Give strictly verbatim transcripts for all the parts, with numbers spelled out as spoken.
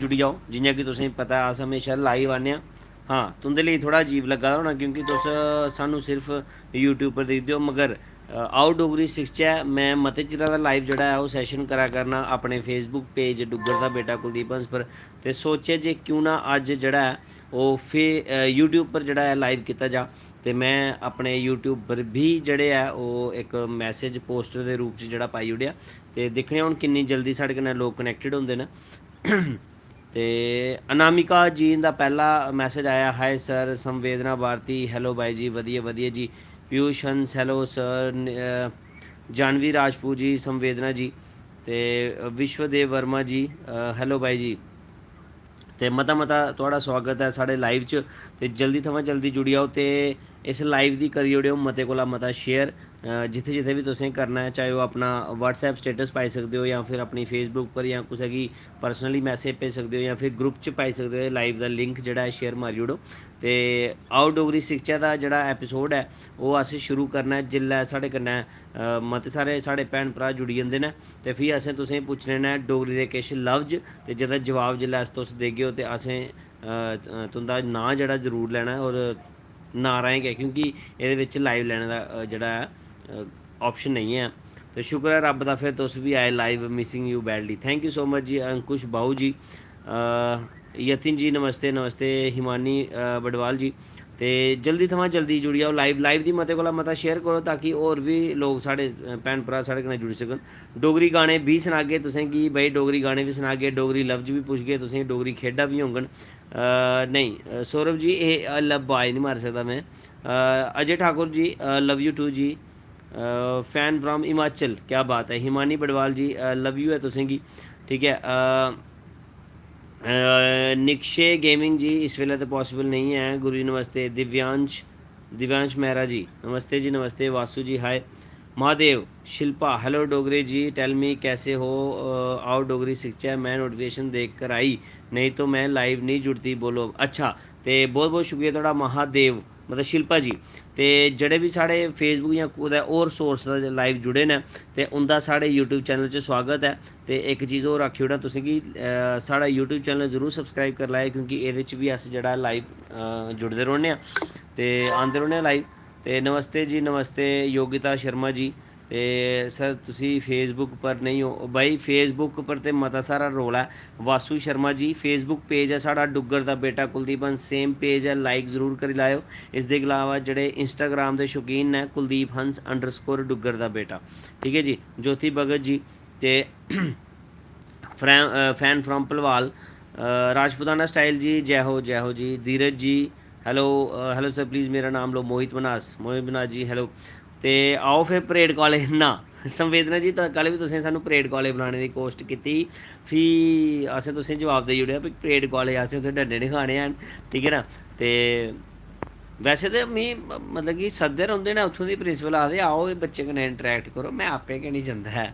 जुड़ी जाओ। जियां कि तुसेंगी पता ऐ, अस म्हेशा लाइव आन्ने आं। हां, तुं'दे लेई थोह्ड़ा अजीब लग्गा दा होना, क्योंकि तुस सानूं सिर्फ YouTube पर दिखदे ओ, मगर, अ, आओ डोगरी सिखचै। में मते चिरा दा लाइव जेह्ड़ा ऐ, ओह् सैशन करा करना अपने Facebook पेज डुग्गर दा बेटा कुलदीप हंस पर। ते सोचेआ जे क्यों ना अज्ज जेह्ड़ा ऐ, ओह् फे-, अ, YouTube पर जेह्ड़ा ऐ, लाइव कीता जा। ते में अपने YouTube पर बी जेह्ड़े ऐ, ओह् इक मैसेज पोस्टर दे रूप च जेह्ड़ा पाई ओड़ेआ। ते दिक्खने आं हून किन्नी जल्दी साढ़े कन्नै लोक कनैक्टेड होंदे न। ते अनामिका जी दा पैह्ला मैसेज आया, "हाय सर।" संवेदना भारती, "हैलो बाई जी, वधिया वधिया जी।" पीयूष हंस, "हैलो सर।" न-, अ, जानवी राजपूत जी, संवेदना जी, ते विश्वदेव वर्मा जी, अ, "हैलो बाई जी।" ते मता मता थुआढ़ा स्वागत ऐ साढ़े लाइव च। ते जल्दी थमां जल्दी जुड़ी जाओ ते इस लाइव दी करी ओड़ेओ मते कोला मता शेयर। अ, जित्थै जित्थै बी तुसें करना ऐ, चाहे ओह् अपना WhatsApp स्टेटस पाई सकदे ओ, जां फिर अपनी Facebook पर, जां कुसै गी पर्सनली मैसेज भेजी सकदे ओ, जां फिर ग्रुप च पाई सकदे ओ। लाइव दा लिंक जेह्ड़ा ऐ, शेयर मारी ओड़ो। ते आओ डोगरी सिखचै दा जेह्ड़ा एपिसोड ऐ, ओह् अस शुरू करना ऐ जिसलै साढ़े कन्नै, अ, मते सारे साढ़े भैन भ्राऽ जुड़ी जंदे न। ते फ्ही असें तुसेंगी पुच्छने न डोगरी दे किश लफ्ज, ते जेह्दा जवाब जिसलै अस, तुस देगे ओ, ते असें, अ, अ, तुं'दा नांऽ जेह्ड़ा जरूर लैना ऐ, होर नांऽ राहें गै, क्योंकि एह्दे बिच लाइव लैने दा, अ, जेह्ड़ा ऐ, अ, ऑप्शन नेईं ऐ। ते शुक्र ऐ रब्ब दा, फिर तुस बी आए live. Missing you badly। Thank you so much जी, अंकुश बाहू जी, अ, यतिन जी, नमस्ते, नमस्ते, हिमानी, अ, बडवाल जी। ते जल्दी थमां जल्दी जुड़ी जाओ लाइव, लाइव दी मते कोला मता शेयर करो, ताकि होर बी लोक साढ़े, अ, भैन भ्राऽ साढ़े कन्नै जुड़ी सकन। डोगरी गाने बी सनागे तुसें गी, भाई, डोगरी गाने बी सनागे, डोगरी लफ्ज बी पुच्छगे तुसें गी, डोगरी खेढां बी होङन। अ, नेईं, अ, सौरभ जी, एह्, अ, ल-, बाज निं मारी सकदा में। अ, अजय ठाकुर जी, अ, love you too ji. A, fan from Himachal, क्या बात ऐ। हिमानी बडवाल जी, अ, love you ऐ तुसें गी, ठीक ऐ। अ, अ, निक्षे गेमिंग जी, इस बेल्लै ते possible नेईं ऐ। गुरु जी नमस्ते। दिव्यांश, दिव्यांश मेहरा जी, नमस्ते जी, नमस्ते। वासु जी, हाय। महादेव, शिल्पा, hello डोगरे जी, tell me कैसे हो? अ, आओ डोगरी सिखचै, मैं नोटिफिकेशन देख कर आई, नहीं तो मैं लाइव नहीं जुड़ती, बोलो। अच्छा, ते बहुत बहुत शुक्रिया थुआढ़ा महादेव, मतलब शिल्पा जी। ते जेह्ड़े बी साढ़े Facebook जां कुतै होर सोर्स दा लाइव जुड़े न, ते उं'दा साढ़े YouTube चैनल च स्वागत ऐ। ते इक चीज़ होर आखी ओड़ां तुसें गी, अ, साढ़ा YouTube चैनल जरूर सब्सक्राइब करी लैएओ, क्योंकि एह्दे च बी अस जेह्ड़ा लाइव, अ, जुड़दे रौह्ने आं ते आंदे रौह्ने आं लाइव। ते नमस्ते जी, नमस्ते योगिता शर्मा जी। ते सर, तुसी Facebook पर नेईं ओ? भाई, Facebook पर ते मता सारा रौला ऐ। वासु शर्मा जी, Facebook पेज ऐ साढ़ा डुग्गर दा बेटा कुलदीप हंस, सेम पेज ऐ, लाइक जरूर करी लैएओ। इसदे अलावा जेह्ड़े Instagram दे शौकीन न, कुलदीप हंस underscore डुग्गर दा बेटा, ठीक ऐ जी। ज्योति भगत जी ते फ्रैं-, अ, fan from भलवाल, अ, राजपूताना स्टाइल जी, जय हो, जय हो जी। धीरज जी, hello, a, hello sir, please मेरा नाम लो मोहित मन्हास, मोहित मन्हास जी, hello। ते आओ फिर परेड कालेज ना, संवेदना जी, त-, कल बी तुसें सानूं परेड कालेज बलाने दी कोशट कीती, फ्ही असें तुसें जवाब देई ओड़ेआ, "भाई, परेड कालेज असें उत्थै डंडे निं खाने हैन", ठीक ऐ ना? ते वैसे ते मी, म-, मतलब कि सददे रौंह्दे न उत्थूं दी प्रिंसिपल, आखदे, "आओ, एह् बच्चें कन्नै interact करो", में आपें गै निं जंदा ऐ।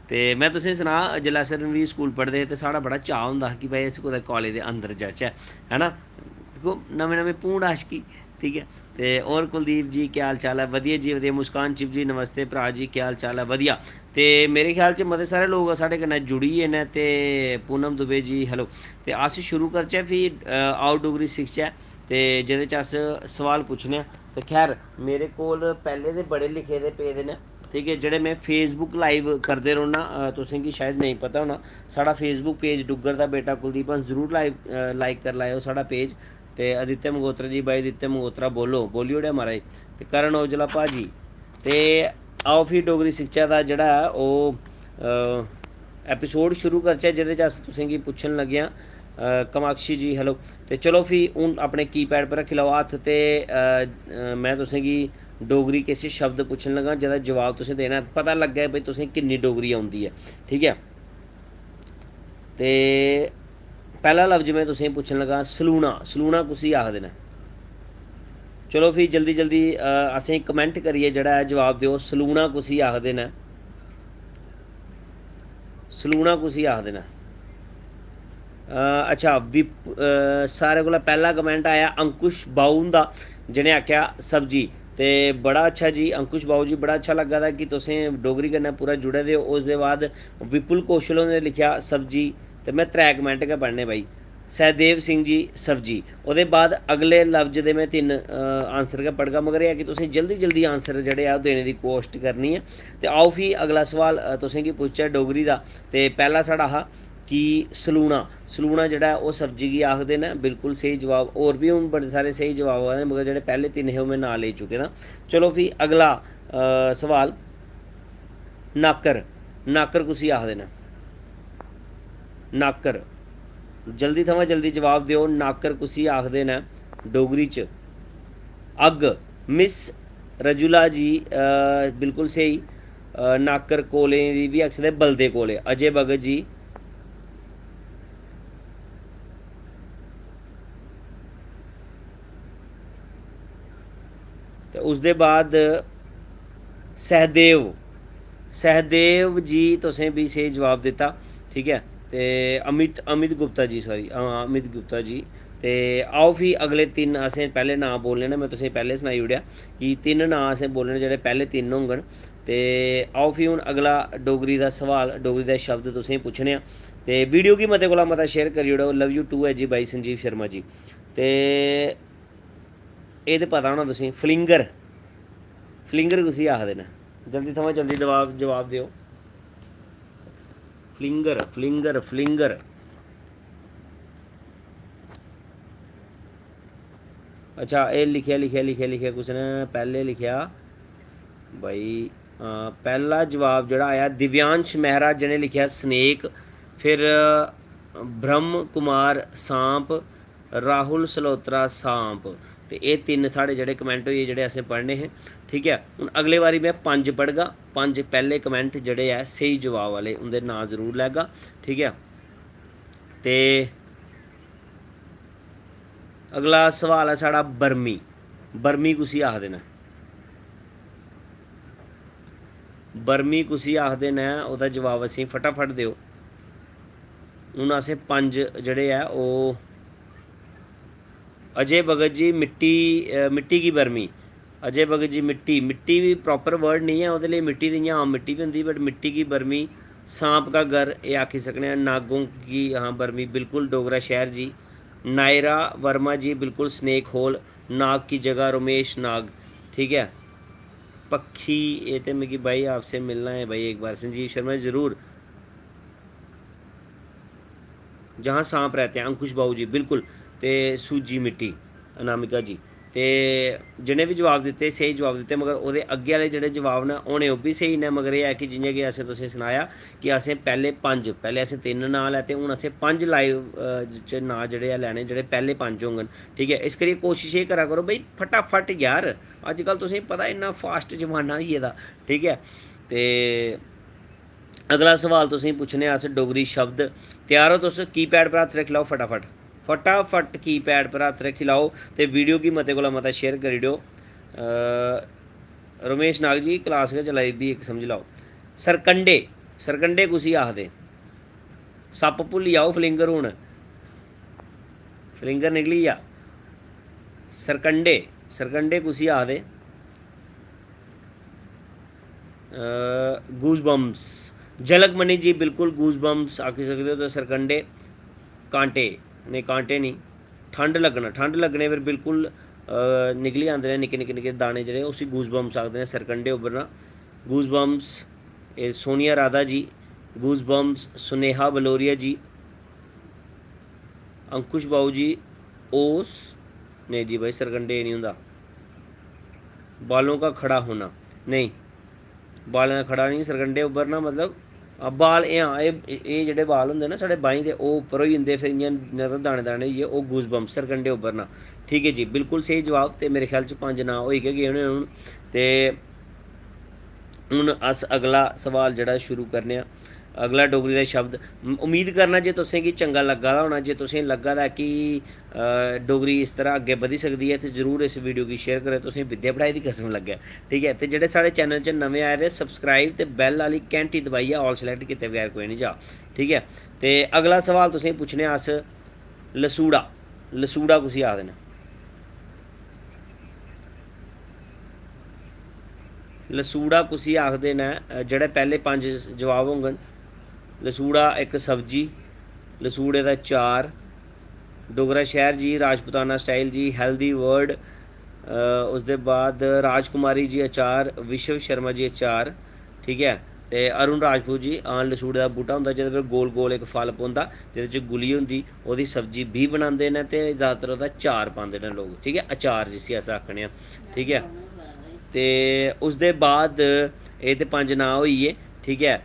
ते में तुसें सनां, जिसलै अस रणवीर स्कूल पढ़दे हे, ते साढ़ा बड़ा चाऽ होंदा हा कि भाई, अस कुतै कालेज दे अंदर जाचै, है ना? दिक्खो, नमें-नमें भूंड आशकी, ठीक ऐ? ते होर कुलदीप जी, केह् हाल चाल ऐ? बधिया जी, बधिया। मुस्कान चिप जी, नमस्ते भ्राऽ जी, केह् हाल चाल ऐ? बधिया। ते मेरे ख्याल च मते सारे लोक साढ़े कन्नै जुड़ी गे न। ते पूनम दुबे जी, hello। ते अस शुरू करचै फ्ही, अ, आओ डोगरी सिखचै, ते जेह्दे च अस सोआल पुच्छने आं। ते खैर, मेरे कोल पैह्ले दे बड़े लिखे दे पेदे न, ठीक ऐ, जेह्ड़े में Facebook लाइव करदे रौह्ना। अ, तुसें गी शायद नेईं पता होना, साढ़ा Facebook पेज डुग्गर दा बेटा कुलदीप हंस, जरूर लाइव, अ, लाइक करी लैएओ साढ़ा पेज। ते आदित्य मंगोत्रा जी, भाई आदित्य मंगोत्रा, बोलो, बोली ओड़ेआ महाराज। ते करण औजला भाजी, ते आओ फ्ही डोगरी सिखचै दा जेह्ड़ा ऐ ओह्, अ, एपिसोड शुरू करचै, जेह्दे च अस तुसें गी पुच्छन लगे आं। अ, कमाक्षी जी, hello। ते चलो फ्ही हून अपने कीपैड पर रक्खी लैओ हत्थ ते, अ, अ, में तुसें गी डोगरी किश शब्द पुच्छन लगा, जेह्दा जवाब तुसें देना ऐ, पता लग्गै भाई तुसें किन्नी डोगरी औंदी ऐ, ठीक ऐ? ते पैह्ला लफ्ज में तुसें गी पुच्छन लगा, सलूना। सलूना कुसी आखदे न? चलो फ्ही जल्दी जल्दी, अ, असें comment करियै जेह्ड़ा ऐ जवाब देओ, सलूना कुसी आखदे न? सलूना कुसी आखदे न? अ, अच्छा, विप-, अ, सारें कोला पैह्ला comment आया अंकुश बाऊ हुंदा, जि'नें आखेआ सब्जी। ते बड़ा अच्छा जी अंकुश बाऊ जी, बड़ा अच्छा लग्गा दा कि तुसें डोगरी कन्नै पूरा जुड़े दे ओ। उसदे बाद विपुल कौशल होरें लिखेआ सब्जी, ते में त्रै कमेंट गै पढ़ने भाई। सहदेव सिंह जी, सब्जी। ओह्दे बाद अगले लफ्ज दे में तिन्न आंसर गै पढ़गा, मगर एह् ऐ कि तुसें जल्दी जल्दी आंसर जेह्ड़े ऐ ओह् देने दी कोशट करनी ऐ। ते आओ फ्ही अगला सोआल तुसेंगी पुच्छचै डोगरी दा। ते पैह्ला साढ़ा हा कि सलूना, सलूना जेह्ड़ा ऐ ओह् सब्जी गी आखदे न। बिल्कुल स्हेई जवाब। होर बी हून बड़े सारे स्हेई जवाब आवा दे न, मगर जेह्ड़े पैह्ले तिन्न हे ओह् में नांऽ लेई चुके दा। चलो फ्ही अगला सोआल, नाकर, नाकर कुसी आखदे न? नाकर, जल्दी थमां जल्दी जवाब देओ, नाकर कुसी आखदे न डोगरी च? अग्ग। मिस रजुला जी, बिल्कुल स्हेई। नाकर कोले दी बी आखी सकदे, बलदे कोले। अजय भगत जी, ते उसदे बाद सहदेव, सहदेव जी तुसें बी स्हेई जवाब दित्ता, ठीक ऐ। ते अमित, अमित गुप्ता जी, सॉरी, हां, अमित गुप्ता जी। ते आओ फ्ही अगले तिन्न असें पैह्ले नांऽ बोलने न, में तुसेंगी पैह्ले सनाई ओड़ेआ कि तिन्न नांऽ असें बोलने न जेह्ड़े पैह्ले तिन्न होङन। ते आओ फ्ही हून अगला डोगरी दा सोआल, डोगरी दा शब्द तुसेंगी पुच्छने आं। ते वीडियो गी मते कोला मता शेयर करी ओड़ो। लव यू टू ऐ जी भाई संजीव शर्मा जी। ते एह् ते पता होना तुसेंगी, फ्लिंगर, फ्लिंगर कुसी आखदे न? जल्दी थमां जल्दी जवाब, जवाब देओ। Flinger, flinger, flinger. अच्छा, एह् लिखेआ, लिखेआ, लिखेआ, लिखेआ, कुसै ने पैह्ले लिखेआ भाई, अ, पैह्ला जवाब जेह्ड़ा आया दिव्यांश मेहरा जी ने लिखेआ स्नेक, फिर, अ, ब्रह्म कुमार सांप, राहुल सलोत्रा सांप। ते एह् तिन्न साढ़े जेह्ड़े कमेंट होई गे, जेह्ड़े असें पढ़ने हे, ठीक ऐ। हून अगले बारी में पंज पढ़गा, पंज पैह्ले कमेंट जेह्ड़े ऐ स्हेई जवाब आह्ले, उं'दे नांऽ जरूर लैगा, ठीक ऐ। ते अगला सोआल ऐ साढ़ा बर्मी। बर्मी कुसी आखदे न? बर्मी कुसी आखदे न, ओह्दा जवाब असेंगी फटाफट देओ। हून असें पंज जेह्ड़े ऐ ओह्, अजय भगत जी, मिट्टी, अ, मिट्टी की बर्मी। अजय भगत जी, मिट्टी, मिट्टी बी प्रॉपर वर्ड निं ऐ, ओह्दे लेई मिट्टी ते इ'यां आम मिट्टी बी होंदी, but मिट्टी की बर्मी, सांप का घर, एह् आखी सकने आं, नागों की, हां, बर्मी, बिल्कुल डोगरा शैह्र जी। नायरा वर्मा जी, बिल्कुल स्नेक होल, नाग की जगह रमेश नाग, ठीक ऐ। पक्खी, एह् ते मिगी भाई आपसे मिलना है भाई एक बार, संजीव शर्मा जी, जरूर। जहाँ सांप रहते हैं, अंकुश बाबू जी, बिल्कुल। ते सूजी मिट्टी, अनामिका जी। ते जि'नें बी जवाब दित्ते, स्हेई जवाब दित्ते, मगर ओह्दे अग्गें आह्ले जेह्ड़े जवाब न, होने ओह् बी स्हेई न, मगर एह् ऐ कि जि'यां कि असें तुसेंगी सनाया कि असें पैह्ले पंज, पैह्ले असें तिन्न नांऽ लैते, हून असें पंज लाइव, अ, च नांऽ जेह्ड़े ऐ लैने, जेह्ड़े पैह्ले पंज होङन, ठीक ऐ। इस करियै कोशश एह् करा करो भाई, फटाफट यार, अज्जकल तुसेंगी पता इन्ना फास्ट जमाना होई गेदा, ठीक ऐ। ते अगला सवाल तुसेंगी पुच्छने अस, डोगरी शब्द, त्यार ओ तुस? कीपैड पर हत्थ रक्खी लैओ फटाफट, फटाफट कीपैड पर हत्थ रक्खी लैओ ते वीडियो गी मते कोला मता शेयर करी ओड़ेओ। अ, रमेश नाग जी, क्लास गै चला दी, भी इक समझी लैओ। सरकंडे, सरकंडे कुसी आखदे? सप्प भुल्ली जाओ, फ्लिंगर हून, फ्लिंगर निकली गेआ। सरकंडे, सरकंडे कुसी आखदे? गूज बम्प्स। झलक मनी जी, बिल्कुल गूज बम्प्स आखी सकदे ओ तुस। सरकंडे, कांटे, नेईं, कांटे निं, ठंड लग्गना, ठंड लग्गने पर बिल्कुल, अ, निकली आंदे न निक्के, निक्के, निक्के दाने जेह्ड़े, उसी गूज बम्प्स आखदे न। सरकंडे उब्भरना, गूज बम्प्स। एह् सोनिया राधा जी, गूज बम्प्स। सुनेहा बलोरिया जी, अंकुश बाबू जी, ओस, नेईं जी भाई, सरकंडे निं होंदा। बालों का खड़ा होना, नेईं, बालें दा खड़ा निं, सरकंडे उब्भरना मतलब, आ, बाल, एह्, हां, एह्, एह् जेह्ड़े बाल होंदे ना साढ़े बाहीं दे, ओह् उप्पर होई जंदे, फिर इ'यां नज़र दाने दाने होइयै, ओह् गूज बम्प, सरकंडे उब्भरना। ठीक ऐ जी, बिल्कुल स्हेई जवाब। ते मेरे ख्याल च पंज नांऽ होई गै गे होने हून। ते हून अस अगला सवाल जेह्ड़ा शुरू करने आं। अगला डोगरी दा शब्द, म-, उम्मीद करना जे तुसें गी चंगा लग्गा दा होना। जे तुसें गी लग्गा दा कि, अ, डोगरी इस तरह अग्गें बधी सकदी ऐ, ते जरूर इस वीडियो गी शेयर करेओ। तुसें गी विद्या पढ़ाई दी कसम लग्गै, ठीक ऐ। ते जेह्ड़े साढ़े चैनल च नमें आए दे, सब्सक्राइब ते बैल आह्ली घैंटी दबाइयै all select कीते बगैर कोई निं जा, ठीक ऐ। ते अगला सवाल तुसें गी पुच्छने आं अस, लसूड़ा, लसूड़ा कुसी आखदे न? लसूड़ा कुसी आखदे न? अ, जेह्ड़े पैह्ले पंज जवाब होङन। लसूड़ा इक सब्जी, लसूड़े दा चार, डोगरा शैह्र जी, राजपूताना स्टाइल जी, हेल्दी वर्ड, उसदे बाद राजकुमारी जी अचार, विश्व शर्मा जी अचार, ठीक ऐ। ते अरुण राजपूत जी, आन लसूड़े दा बूह्टा होंदा जेह्दे पर गोल गोल इक फल पौंदा, जेह्दे च गुली होंदी, ओह्दी सब्जी बी बनांदे न ते जैदातर ओह्दा चार पांदे न लोक, ठीक ऐ, अचार जिसी अस आखने आं, ठीक ऐ। ते उसदे बाद एह् ते पंज नांऽ होई गे, ठीक ऐ।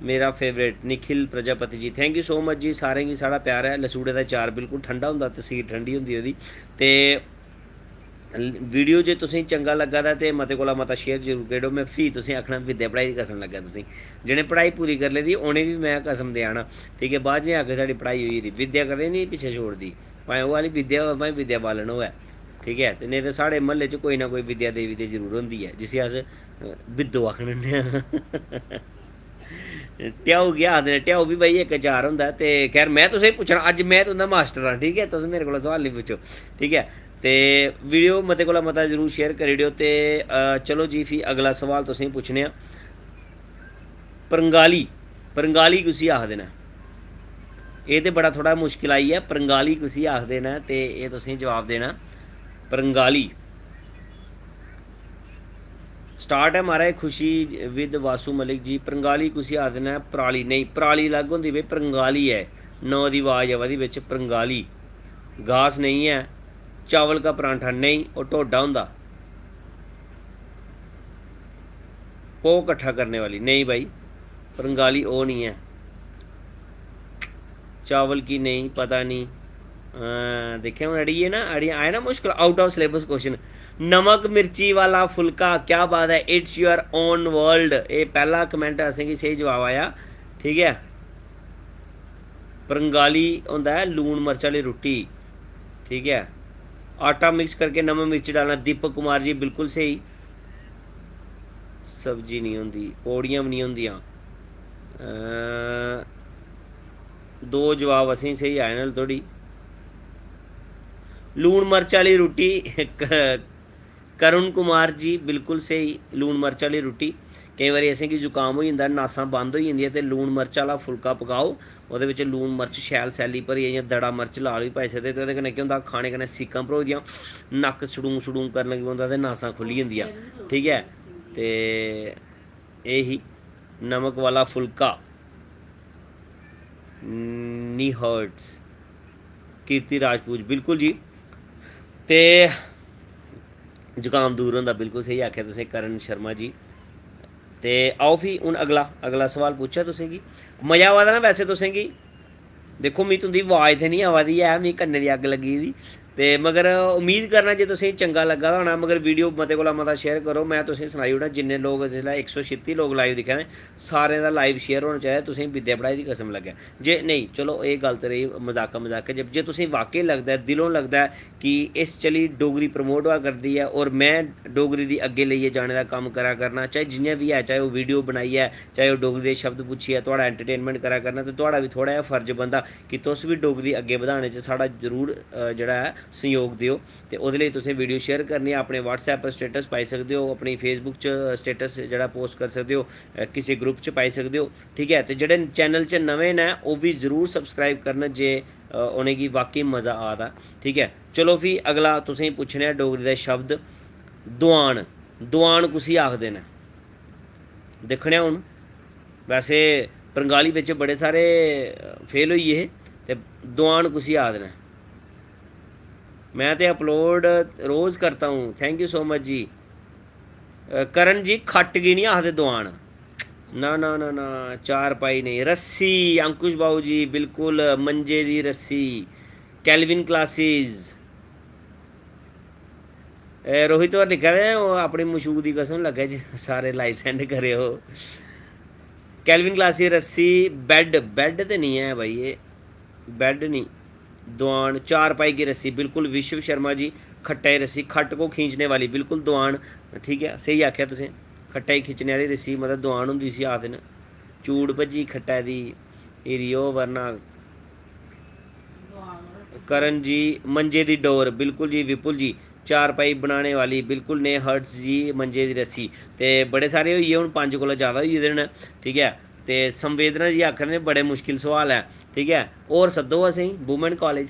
मेरा favourite Nikhil Prajapati ji, thank you so much जी, सारें गी साढ़ा प्यार ऐ। लसूड़े दा चार बिल्कुल ठंडा होंदा, तसीर ठंडी होंदी ओह्दी। ते वीडियो जे तुसेंगी चंगा लग्गा दा ते मते कोला मता शेयर जरूर करो। में फ्ही तुसेंगी आखना, विद्या पढ़ाई दी कसम लग्गा तुसेंगी, जि'नें पढ़ाई पूरी करी लेदी उ'नें बी में कसम देआना, ठीक ऐ। बाद च में आखेआ साढ़ी पढ़ाई होई गेदी, विद्या कदें निं पिच्छें छोड़दी, भाएं ओह् आह्ली विद्या होऐ, भाएं विद्या बालन होऐ, ठीक ऐ। ते नेईं ते साढ़े म्हल्ले च कोई ना कोई विद्या देवी ते जरूर होंदी ऐ, जिसी अस, अ, बिद्दो आखने होन्ने आं। ढ्याऊ केह् आखदे न? ढ्याऊ बी भाई इक अचार होंदा ऐ। ते खैर, में तुसेंगी पुच्छना, अज्ज में तुं'दा मास्टर आं, ठीक ऐ? तुस मेरे कोला सोआल निं पुच्छो, ठीक ऐ? ते वीडियो मते कोला मता जरूर शेयर करी ओड़ेओ। ते, अ, चलो जी, फ्ही अगला सोआल तुसेंगी पुच्छने आं। परंगाली, परंगाली कुसी आखदे न? एह् ते बड़ा थोह्ड़ा मुश्कल आई गेआ, परंगाली कुसी आखदे न? ते एह् तुसेंगी जवाब देना, परंगाली। स्टार्ट ऐ महाराज खुशी with वासु मलिक जी। परंगाली कुसी आखदे न? पराली नेईं, पराली अलग होंदी भाई, परंगाली ऐ, नौ दी आवाज आवा दी बिच, परंगाली। घास नेईं ऐ, चावल का परांठा नेईं, ओह् ढोडा होंदा। पो कट्ठा करने वाली, नेईं भाई, परंगाली ओह् निं ऐ। चावल की नेईं, पता निं। हां, दिक्खेआ हून अड़िये ना, अड़िये आए ना मुश्कल, out of syllabus question। नमक मिर्ची वाला फुल्का, क्या बात ऐ, it's your own world। एह् पैह्ला कमेंट, असेंगी स्हेई जवाब आया, ठीक ऐ। परंगाली होंदा ऐ लून मर्च आह्ली रुट्टी, ठीक ऐ। आटा मिक्स करके नमक मिर्च डालना। दीपक कुमार जी, बिल्कुल स्हेई। सब्जी निं होंदी, पौड़ियां बी निं होंदियां। अं, दो जवाब असेंगी स्हेई आए न हाल्ली धोड़ी। लून मर्च आह्ली रुट्टी, क-, करुण कुमार जी, बिल्कुल स्हेई, लून मर्च आह्ली रुट्टी। केईं बारी असेंगी जुकाम होई जंदा, नासां बंद होई जंदियां, ते लून मर्च आह्ला फुल्का पकाओ, ओह्दे बिच लून मर्च शैल सैल्ली भरियै, इ'यां दड़ा मर्च लाल बी पाई सकदे, ते ओह्दे कन्नै केह् होंदा, खाने कन्नै सीकां भरोचदियां, नक्क सड़ूं सड़ूं करन लगी पौंदा ते नासां खु'ल्ली जंदियां, ठीक ऐ। ते एह् ही नमक वाला फुल्का, नी हर्ट्स, कीर्ति राजपूत, बिल्कुल जी। ते जुकाम दूर होंदा, बिल्कुल स्हेई आखेआ तुसें करण शर्मा जी। ते आओ फ्ही हून अगला, अगला सवाल पुच्छेआ तुसेंगी, मज़ा आवा दा ना वैसे तुसेंगी? दिक्खो, मी तुं'दी अवाज ते निं आवा दी ऐ, मी कन्नै दी अग्ग लग्गी दी। ते मगर उम्मीद करना जे तुसेंगी चंगा लग्गा दा होना। मगर वीडियो मते कोला मता शेयर करो। में तुसेंगी सनाई ओड़ां, जिन्ने लोक, जिसलै इक सौ छित्ती लोक लाइव दिक्खा दे, सारें दा लाइव शेयर होना चाहिदा। तुसेंगी विद्या पढ़ाई दी कसम लग्गै जे नेईं, चलो, एह् गल्ल ते रेही मजाका मजाका। जे, जे तुसेंगी वाकई लगदा ऐ, दिलों लगदा ऐ कि इस चाल्ली डोगरी प्रमोट होआ करदी ऐ और में डोगरी दी अग्गें लेइयै जाने दा कम्म करा करना, चाहे जि'यां बी ऐ, चाहे ओह् वीडियो बनाइयै, चाहे ओह् डोगरी दे शब्द पुच्छियै थुआढ़ा एंटरटेनमेंट करा करना, ते थुआढ़ा बी थोह्ड़ा जेहा फर्ज बनदा कि तुस बी डोगरी अग्गें बधाने च साढ़ा जरूर, अ, जेह्ड़ा ऐ, संयोग देओ। ते ओह्दे लेई तुसें वीडियो शेयर करनी ऐ, अपने WhatsApp पर स्टेटस पाई सकदे ओ, अपनी Facebook च स्टेटस जेह्ड़ा पोस्ट करी सकदे ओ, अ, किसे ग्रुप च पाई सकदे ओ, ठीक ऐ। ते जेह्ड़े चैनल च नमें न, ओह् बी जरूर सब्सक्राइब करन जे, अ, उ'नेंगी वाकई मज़ा आ दा, ठीक ऐ। चलो फ्ही अगला तुसेंगी पुच्छने आं डोगरी दा शब्द दुआन। दुआन कुसी आखदे न? दिक्खने आं हून। वैसे परंगाली बिच बड़े सारे फेल होई गे हे, ते दुआन कुसी आखदे न? मैं ते अपलोड रोज करता हूँ, thank you so much जी। अ, करण जी, खट्ट गी निं आखदे दुआन। ना, ना, ना, ना, चारपाई नेईं, रस्सी, अंकुश बाबू जी, बिल्कुल, मंजे दी रस्सी। Kelvin classes. ए, रोहित होर दिक्खा दे, ओह् अपनी मशूक दी कसम लग्गै जे सारे लाइव सेंड करेओ। कैल्विन क्लासेस, रस्सी, बैड, बैड ते निं ऐ भाई, एह् बैड निं, दुआन, चारपाई की रस्सी, बिल्कुल, विश्व शर्मा जी, खट्टा दी रस्सी, खट्ट को खींचने वाली, बिल्कुल, दुआन, ठीक ऐ, स्हेई आखेआ तुसें, खट्टा गी खिच्चने आह्ली रस्सी, मतलब, दुआन होंदी, उसी आखदे न। चूड़ भज्जी खट्टा दी, हिरी ओह् वरना। करण जी, मंजे दी डोर, बिल्कुल जी, विपुल जी, चारपाई बनाने वाली, बिल्कुल, ने हर्ट्स जी, मंजे दी रस्सी। ते बड़े सारे होई गे, हून पंज कोला ज़्यादा होई गेदे न, ठीक ऐ। ते संवेदना जी आखा दे न, बड़े मुश्किल सवाल ऐ, ठीक ऐ, होर सद्दो असेंगी Women College।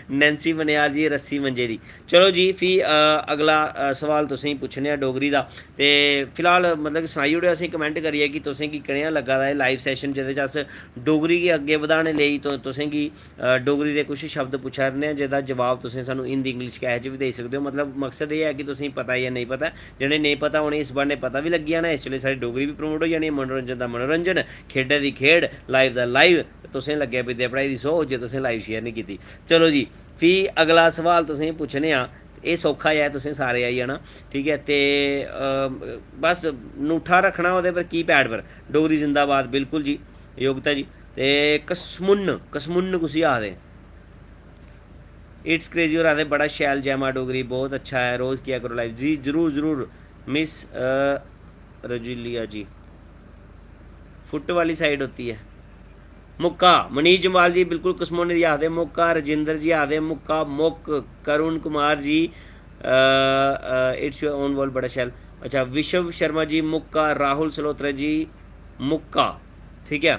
नैन्सी बनियाल जी, रस्सी मंजे दी। चलो जी, फ्ही, अ, अगला, अ, सवाल तुसेंगी पुच्छने आं डोगरी दा। ते फिलहाल, मतलब कि, सनाई ओड़ेओ असेंगी comment करियै कि तुसेंगी कनेहा लग्गा दा एह् live session, जेह्दे च अस डोगरी गी अग्गें बधाने लेई, तो तुसेंगी, अ, डोगरी दे कुछ शब्द पुच्छा 'रने आं, जेह्दा जवाब तुसें सानूं हिंदी, English कैसे च बी देई सकदे ओ। मतलब, मकसद एह् ऐ कि तुसेंगी पता ऐ जां नेईं पता ऐ। जि'नें नेईं पता, उ'नेंगी इस ब्हान्ने पता बी लग्गी जाना। इस बेल्लै साढ़ी डोगरी बी promote होई जानी ऐ, मनोरंजन दा मनोरंजन, खेढै दी खेढ, live दा live। तुसें लग्गेआ विद्या पढ़ाई दी सौ, जे तुसें live share निं कीती। चलो जी, फ्ही अगला सवाल तुसेंगी पुच्छने आं। एह् सौखा ऐ, तुसें सारे आई जाना, ठीक ऐ। ते, अ, बस ङूठा रक्खना ओह्दे पर, keypad पर। डोगरी जिंदाबाद, बिल्कुल जी, योगिता जी। ते कसमुन्न, कसमुन्न कुसी आखदे? It's Crazy होर आखदे, "बड़ा शैल, जै मां डोगरी, बहुत अच्छा ऐ, रोज़ किया करो live।" जी, जरूर, जरूर, मिस, अ, रजुलिया जी। फुट वाली side होती है। मुक्का, मनीष जम्वाल जी बिल्कुल कसमोने दी आखदे, मुक्का, राजेंद्र जी आखदे, मुक्का, मुक्क, करुण कुमार जी, अ, अ, It's Your Own World, बड़ा शैल। अच्छा, विश्व शर्मा जी, मुक्का, राहुल सलोत्रा जी, मुक्का, ठीक ऐ,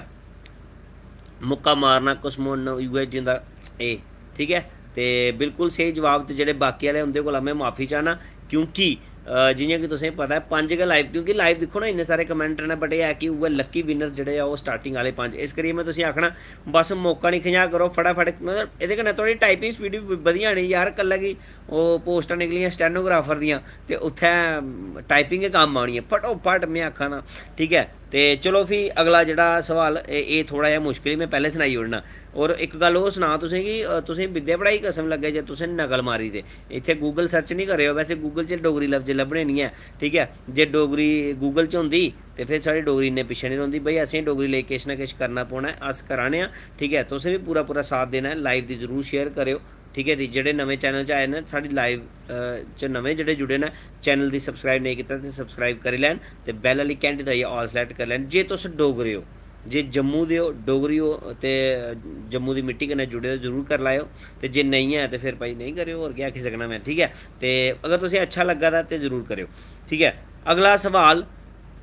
मुक्का मारना, कसमोन, उ'ऐ जिंदा एह्, ठीक ऐ। ते बिल्कुल स्हेई जवाब ते जेह्ड़े बाकी आह्ले, उं'दे कोला में माफी चाह्न्नां, क्योंकि, अ, जि'यां कि तुसेंगी पता ऐ, पंज गै live, क्योंकि live दिक्खो ना, इन्ने सारे comment न, but एह् ऐ कि उ'ऐ lucky winner जेह्ड़े ऐ, ओह् starting आह्ले पंज। इस करियै में तुसेंगी आखना, बस मौका निं खंझा करो, फटाफट, मतलब, एह्दे कन्नै थुआढ़ी typing speed बी बधी जानी यार। कल्लै गी ओह् पोस्टां निकलियां stenographer दियां, ते उत्थै typing गै कम्म औनी ऐ, फटोफट, में आक्खा ना, ठीक ऐ। ते चलो, फ्ही अगला जेह्ड़ा सवाल, एह्, एह् थोह्ड़ा जेहा मुश्कल ही, में पैह्लें सनाई ओड़ना। होर इक गल्ल होर सनां तुसें गी, अ, तुसें विद्या पढ़ाई कसम लग्गै जे तुसें नकल मारी, ते इत्थै Google search निं करेओ। वैसे Google च डोगरी लफ्ज लब्भने निं ऐ, ठीक ऐ। जे डोगरी Google च होंदी, ते फिर साढ़ी डोगरी इन्ने पिच्छें निं रौंह्दी। भाई, असें डोगरी लेई किश ना किश करना पौना ऐ, अस करा ने आं, ठीक ऐ। तुसें बी पूरा पूरा साथ देना ऐ, live दी जरूर share करेओ, ठीक ऐ जी। जेह्ड़े नमें channel च आए न, साढ़ी live, अ, च नमें जेह्ड़े जुड़े न, channel दी subscribe नेईं कीता ते subscribe करी लैन, ते bell आह्ली घैंटी दबाइयै all select करी लैन। जे तुस डोगरे ओ, जे जम्मू दे ओ, डोगरी ओ, ते जम्मू दी मिट्टी कन्नै जुड़े दे, जरूर करी लैओ। ते जे नेईं ऐ, ते फिर भाई, नेईं करेओ, होर केह् आखी सकना में, ठीक ऐ। ते अगर तुसें अच्छा लग्गा दा, ते जरूर करेओ, ठीक ऐ। अगला सवाल,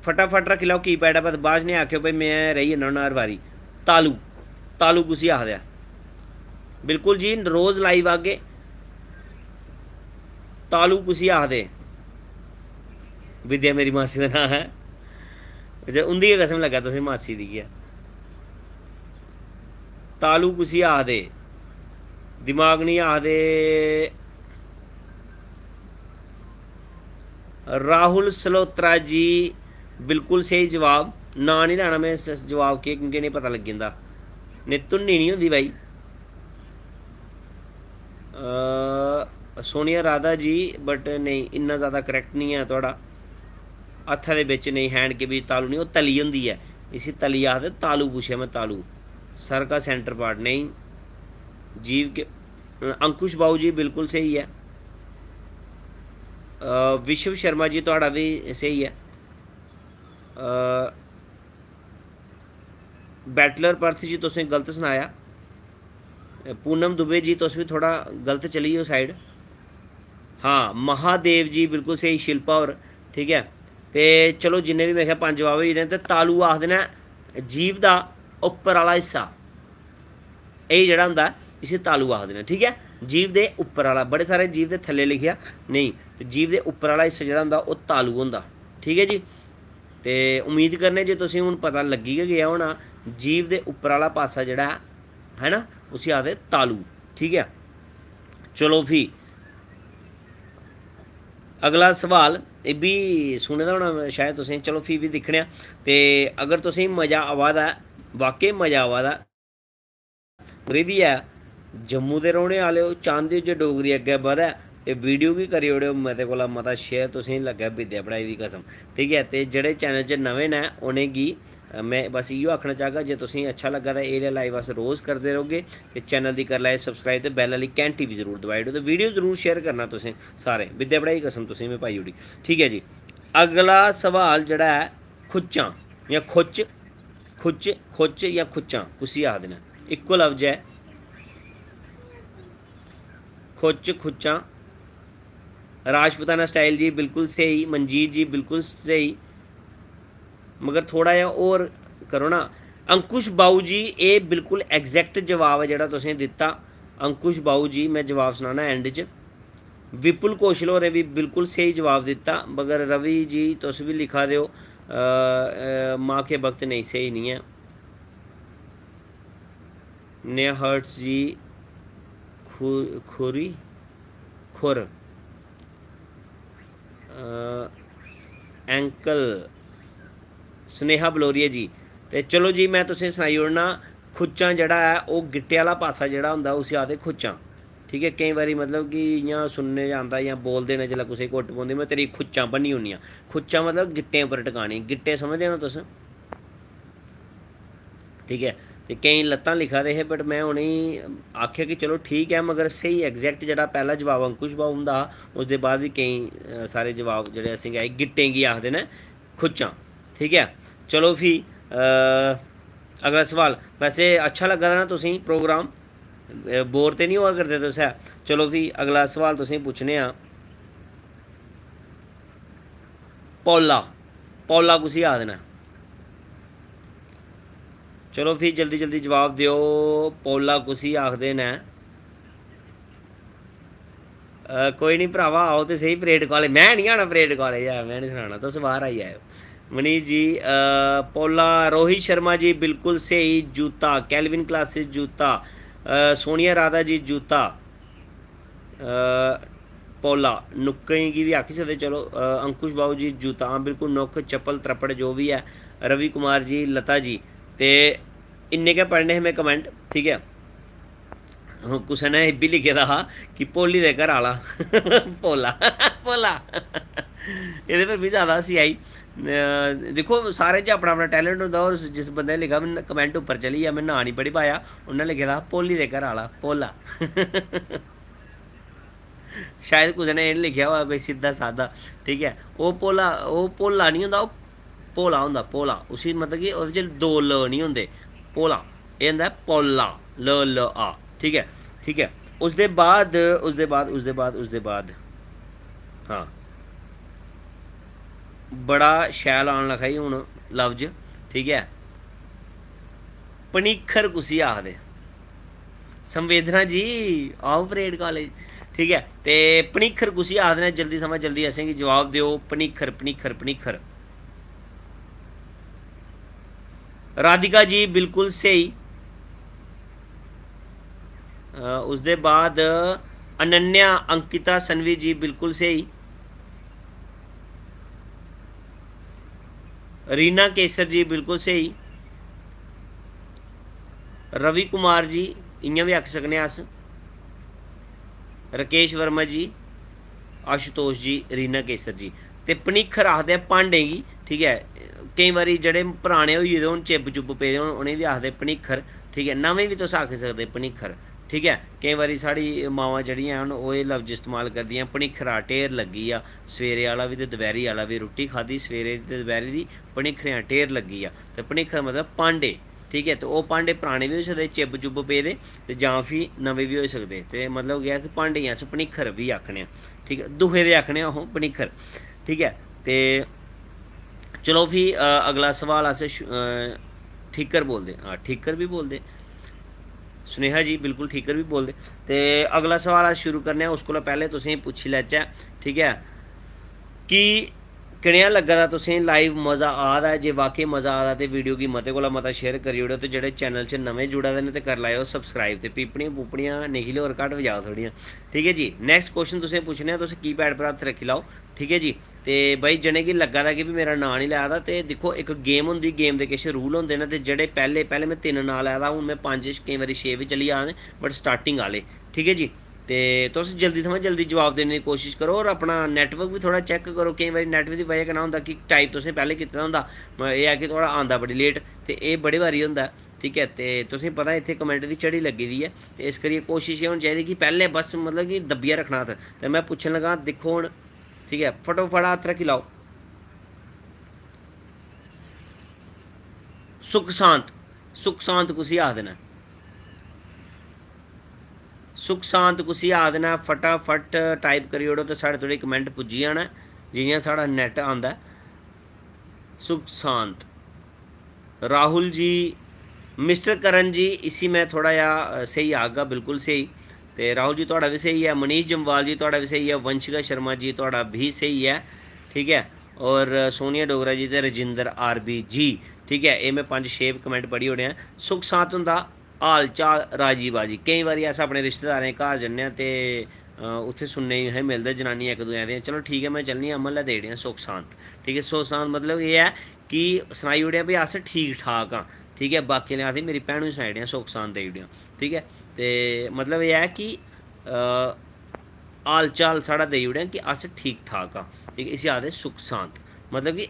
फटाफट रक्खी लैओ keypad, बस बाद च नेईं आखेओ भाई, में रेही जन्ना होन्ना हर बारी। तालू, तालू कुसी आखदे आ? बिल्कुल जी, रोज live आगे। तालू कुसी आखदे? विद्या मेरी मासी दा नांऽ ऐ। अच्छा, उं'दी गै कसम लग्गा तुसें, मासी दी गै। तालू कुसी आखदे? दिमाग निं आखदे। राहुल सलोत्रा जी, बिल्कुल स्हेई जवाब। नांऽ निं लैना में इस, इस जवाब केह्, क्योंकि इ'नेंगी पता लग्गी जंदा। नेईं, धुन्नी निं होंदी भाई। अ, सोनिया राधा जी, but नेईं, इन्ना ज़्यादा correct निं ऐ थुआढ़ा। हत्था दे बिच नेईं, hand के बीच तालू निं, ओह् तली होंदी ऐ, इसी तली आखदे। तालू पुच्छेआ में, तालू। सर का center part नेईं। जीव के, अंकुश बाऊ जी बिल्कुल स्हेई ऐ। अ, विश्व शर्मा जी, थुआढ़ा बी स्हेई ऐ। अ, बैटलर पर्थ जी, तुसें गलत सनाया। पूनम दुबे जी, तुस बी थोह्ड़ा गलत चली गे ओ side। हां, महादेव जी, बिल्कुल स्हेई, शिल्पा होर, ठीक ऐ। ते चलो, जिन्ने बी, मेरे ख्याल, पंज जवाब होई गे न। ते तालू आखदे न जीभ दा उप्पर आह्ला हिस्सा, एह् जेह्ड़ा होंदा ऐ, इसी तालू आखदे न, ठीक ऐ। जीभ दे उप्पर आह्ला, बड़े सारे जीभ दे थल्ले लिखेआ, नेईं, ते जीभ दे उप्पर आह्ला हिस्सा जेह्ड़ा होंदा, ओह् तालू होंदा, ठीक ऐ जी। ते उम्मीद करने जे तुसें हून पता लग्गी गै गेआ होना, जीभ दे उप्पर आह्ला पासा जेह्ड़ा ऐ, है ना, उसी आखदे तालू, ठीक ऐ। चलो फ्ही, अगला सवाल, एह् बी सुने दा होना शायद तुसें, चलो फ्ही बी दिक्खने आं। ते अगर तुसेंगी मज़ा आवा दा ऐ, वाकई मज़ा आवा दा ऐ, डोगरी दी ऐ, जम्मू दे रौह्ने आह्ले ओ, चांह्दे ओ जे डोगरी अग्गें बधै, ते video गी करी ओड़ेओ मते कोला मता share, तुसेंगी लग्गै विद्या पढ़ाई दी कसम, ठीक ऐ। ते जेह्ड़े channel च नमें न, उ'नेंगी, अ, में बस इ'यो आखना चाह्गा जे तुसेंगी अच्छा लग्गा तां एह् जेहा live अस रोज़ करदे रौह्गे, ते channel दी करी लैओ subscribe ते bell आह्ली घैंटी बी जरूर दबाई ओड़ो, ते video जरूर share करना तुसें सारें। विद्या पढ़ाई दी कसम तुसेंगी में पाई ओड़ी, ठीक ऐ जी। अगला सवाल जेह्ड़ा ऐ, खुच्चां जां खुच्च, खुच्च, खुच्च जां खुच्चां कुसी आखदे न? इक्को लफ्ज ऐ, खुच्च, खुच्चां। राजपूताना style जी, बिल्कुल स्हेई। मंजीत जी, बिल्कुल स्हेई, मगर थोह्ड़ा जेहा होर करो ना। अंकुश बाऊ जी, एह् बिल्कुल exact जवाब ऐ जेह्ड़ा तुसें दित्ता। अंकुश बाऊ जी, में जवाब सनाना end च। विपुल कौशल होरें बी बिल्कुल स्हेई जवाब दित्ता, मगर रवि जी, तुस बी लिखा दे ओ, अ, अ, मां के वक्त नेईं, स्हेई निं ऐ। नेहा हर्ट्स जी, खु-, खुरी, खुर, अ, ankle, स्नेहा बलोरिया जी। ते चलो जी, में तुसें सनाई ओड़ना, खुच्चां जेह्ड़ा ऐ, ओह् गिट्टे आह्ला पासा जेह्ड़ा होंदा, उसी आखदे खुच्चां। ठीक ऐ, केईं बारी मतलब कि इ'यां सुनने च आंदा, जां बोलदे न, जिसलै कुसै गी घुट्ट पौंदी, "में तेरी खुच्चां भन्नी ओड़नियां।" खुच्चां मतलब गिट्टें उप्पर टकानी। गिट्टे समझदे ओ ना तुस? ठीक ऐ, ते केईं लत्तां लिखा दे हे, but में उ'नेंगी आखेआ कि चलो ठीक ऐ, मगर स्हेई exact जेह्ड़ा पैह्ला जवाब अंकुश बाबू हुंदा हा, उसदे बाद बी केईं, अ, सारे जवाब जेह्ड़े असेंगी आए, गिट्टें गी आखदे न खुच्चां। ठीक ऐ, चलो फ्ही, अ, अगला सवाल। वैसे अच्छा लग्गा दा ना तुसेंगी program? अ, bore ते निं होआ करदे तुस? ऐ, चलो फ्ही अगला सवाल तुसेंगी पुच्छने आं। पौला, पौला कुसी आखदे न? चलो फ्ही जल्दी जल्दी जवाब देओ, पौला कुसी आखदे न? अ, कोई निं भ्रावा, आओ ते स्हेई परेड कालेज। में निं आना परेड कालेज, ऐ, में निं सनाना, तुस बाह्र आई जाएओ। मनीष जी, अ, पौला, रोहित शर्मा जी, बिल्कुल स्हेई जूता, कैल्विन क्लासेस जूता, अ, सोनिया राधा जी जूता, अ, पौला, नुक्कें गी बी आखी सकदे, चलो, अ, अंकुश बाबू जी जूता, हां, बिल्कुल, नुक्क, चप्पल, त्रप्पड़, जो बी ऐ, रवि कुमार जी, लता जी, ते इन्ने गै पढ़ने हे में comment, ठीक ऐ। हूं, कुसै ने एह् बी लिखे दा हा कि भोली दे घर आह्ला। भोला, भोला। एह्दे पर बी जैदा हस्सी आई। अ, दिक्खो, सारें च अपना अपना talent होंदा, और जिस बंदे ने लिखेआ, में comment उप्पर चली गेआ, में नांऽ निं पढ़ी पाया, उन्नै लिखे दा हा भोली दे घर आह्ला, भोला। शायद कुसै ने एह् निं लिखेआ होऐ कोई सिद्धा सादा, ठीक ऐ। ओह् भोला, ओह् भोला निं होंदा, ओह् भोला होंदा, भोला। उसी मतलब कि ओह्दे च दो ल निं होंदे, भोला। एह् होंदा ऐ पौला, ल, ल, आ, ठीक ऐ, ठीक ऐ। उसदे बाद, उसदे बाद, उसदे बाद, उसदे बाद, हां, बड़ा शैल आन लगा ई हून लफ्ज, ठीक ऐ। पनिक्खर कुसी आखदे? संवेदना जी, आओ परेड कालेज, ठीक ऐ। ते पनिक्खर कुसी आखदे न? जल्दी थमां जल्दी असेंगी जवाब देओ, पनिक्खर, पनिक्खर, पनिक्खर। राधिका जी बिल्कुल स्हेई। अ, उसदे बाद अनन्या, अंकिता, सन्वी जी बिल्कुल स्हेई। रीना केसर जी बिल्कुल स्हेई। रवि कुमार जी, इ'यां बी आखी सकने आं अस। राकेश वर्मा जी, आशुतोष जी, रीना केसर जी। ते पनिक्खर आखदे आ भांडें गी, ठीक ऐ। केईं बारी जेह्ड़े पराने होई गेदे होन, चिब्ब चुब्ब पेदे होन, उ'नेंगी बी आखदे पनिक्खर, ठीक ऐ। नमें बी तुस आखी सकदे पनिक्खर, ठीक ऐ। केईं बारी साढ़ी मावां जेह्ड़ियां हन, ओह् एह् लफ्ज इस्तेमाल करदियां, "पनिक्खरा ढेर लग्गी गेआ, सवेरे आह्ला बी ते दपैह्री आह्ला बी, रुट्टी खाद्धी सवेरे दी ते दपैह्री दी, पनिक्खरेआं ढेर लग्गी गेआ।" ते पनिक्खर मतलब भांडे, ठीक ऐ। ते ओह् भांडे पराने बी होई सकदे, चिब्ब चुब्ब पेदे, ते जां फ्ही नमें बी होई सकदे। ते मतलब केह् ऐ कि भांडें गी अस पनिक्खर बी आखने आं, ठीक ऐ, दुहे दे आखने आं, ओह् पनिक्खर, ठीक ऐ। ते चलो फ्ही, अ, अगला सवाल अस श-, अ, ठीकर बोलदे, हां, ठीकर बी बोलदे। स्नेहा जी बिल्कुल ठीकर बी बोलदे। ते अगला सवाल अस शुरू करने आं, उस कोला पैह्लें तुसेंगी पुच्छी लैचै, ठीक ऐ, कि कनेहा लग्गा दा तुसेंगी live? मज़ा आ दा ऐ? जे वाकई मज़ा आ दा ते video गी मते कोला मता share करी ओड़ेओ, ते जेह्ड़े channel च नमें जुड़ा दे न ते करी लैओ subscribe, ते पीपड़ियां पूपड़ियां निखिल होर घट्ट बजाओ थोह्ड़ियां, ठीक ऐ जी। Next question तुसें पुच्छने आं, तुस keypad पर हत्थ रक्खी लैओ, ठीक ऐ जी। ते भाई, जि'नेंगी लग्गा दा कि भी मेरा नांऽ निं लै दा, ते दिक्खो, इक game होंदी, game दे किश rule होंदे न, ते जेह्ड़े पैह्ले, पैह्ले में तिन्न नांऽ लै दा, हून में पंज, केईं बारी छे बी चली जा दे, but starting आह्ले, ठीक ऐ जी। ते तुस जल्दी थमां जल्दी जवाब देने दी कोशश करो, और अपना network बी थोह्ड़ा check करो। केईं बारी network दी बजह कन्नै होंदा कि type तुसें पैह्ले कीते दा होंदा, म-, एह् ऐ कि थोह्ड़ा आंदा बड़ी late, ते एह् बड़ी बारी होंदा ऐ, ठीक ऐ। ते तुसेंगी पता ऐ, इत्थै comment दी झड़ी लग्गी दी ऐ, ते इस करियै कोशश एह् होनी चाहिदी कि पैह्ले बस, मतलब कि दब्बियै रक्खना हत्थ। ते में पुच्छन लगा, दिक्खो हून, ठीक ऐ, फटोफट हत्थ रक्खी लैओ। सुख शांत, सुख शांत कुसी आखदे न? सुख शांत कुसी आखदे न? फटाफट type करी ओड़ो ते साढ़े धोड़ी comment पुज्जी जाना ऐ, जि'यां साढ़ा net आंदा ऐ। सुख शांत, राहुल जी, मिस्टर करण जी, इसी में थोह्ड़ा जेहा, अ, स्हेई आखगा, बिल्कुल स्हेई। ते राहुल जी, थुआढ़ा बी स्हेई ऐ। मनीष जम्वाल जी, थुआढ़ा बी स्हेई ऐ। वंशिका शर्मा जी, थुआढ़ा बी स्हेई ऐ। ठीक ऐ, और सोनिया डोगरा जी ते रजिंदर आरबी जी, ठीक ऐ, एह् में पंज छे कमेंट पढ़ी ओड़े ऐ। सुख सांत हुंदा हाल चाल राजी बाजी। केईं बारी अस अपने रिश्तेदारें दे घर जन्ने आं ते, अ, उत्थै सुनने गी असें मिलदा, जनानियां इक दूए आखदियां, "चलो ठीक ऐ, में चलनी आं, अमन लै देई ओड़ेआं सुख सांत।" ठीक ऐ, सुख सांत मतलब एह् ऐ कि सनाई ओड़ेआ, "भाई, अस ठीक ठाक आं।" ठीक ऐ, बाकी आह्ले आखदे, "मेरी भैनू गी सनाई ओड़ेआं, सुख सांत देई ओड़ेआं।" ठीक ऐ, ते मतलब एह् ऐ कि, अ, हाल चाल साढ़ा देई ओड़ेआं कि अस ठीक ठाक आं। ठीक ऐ, इसी आखदे सुख सांत, मतलब कि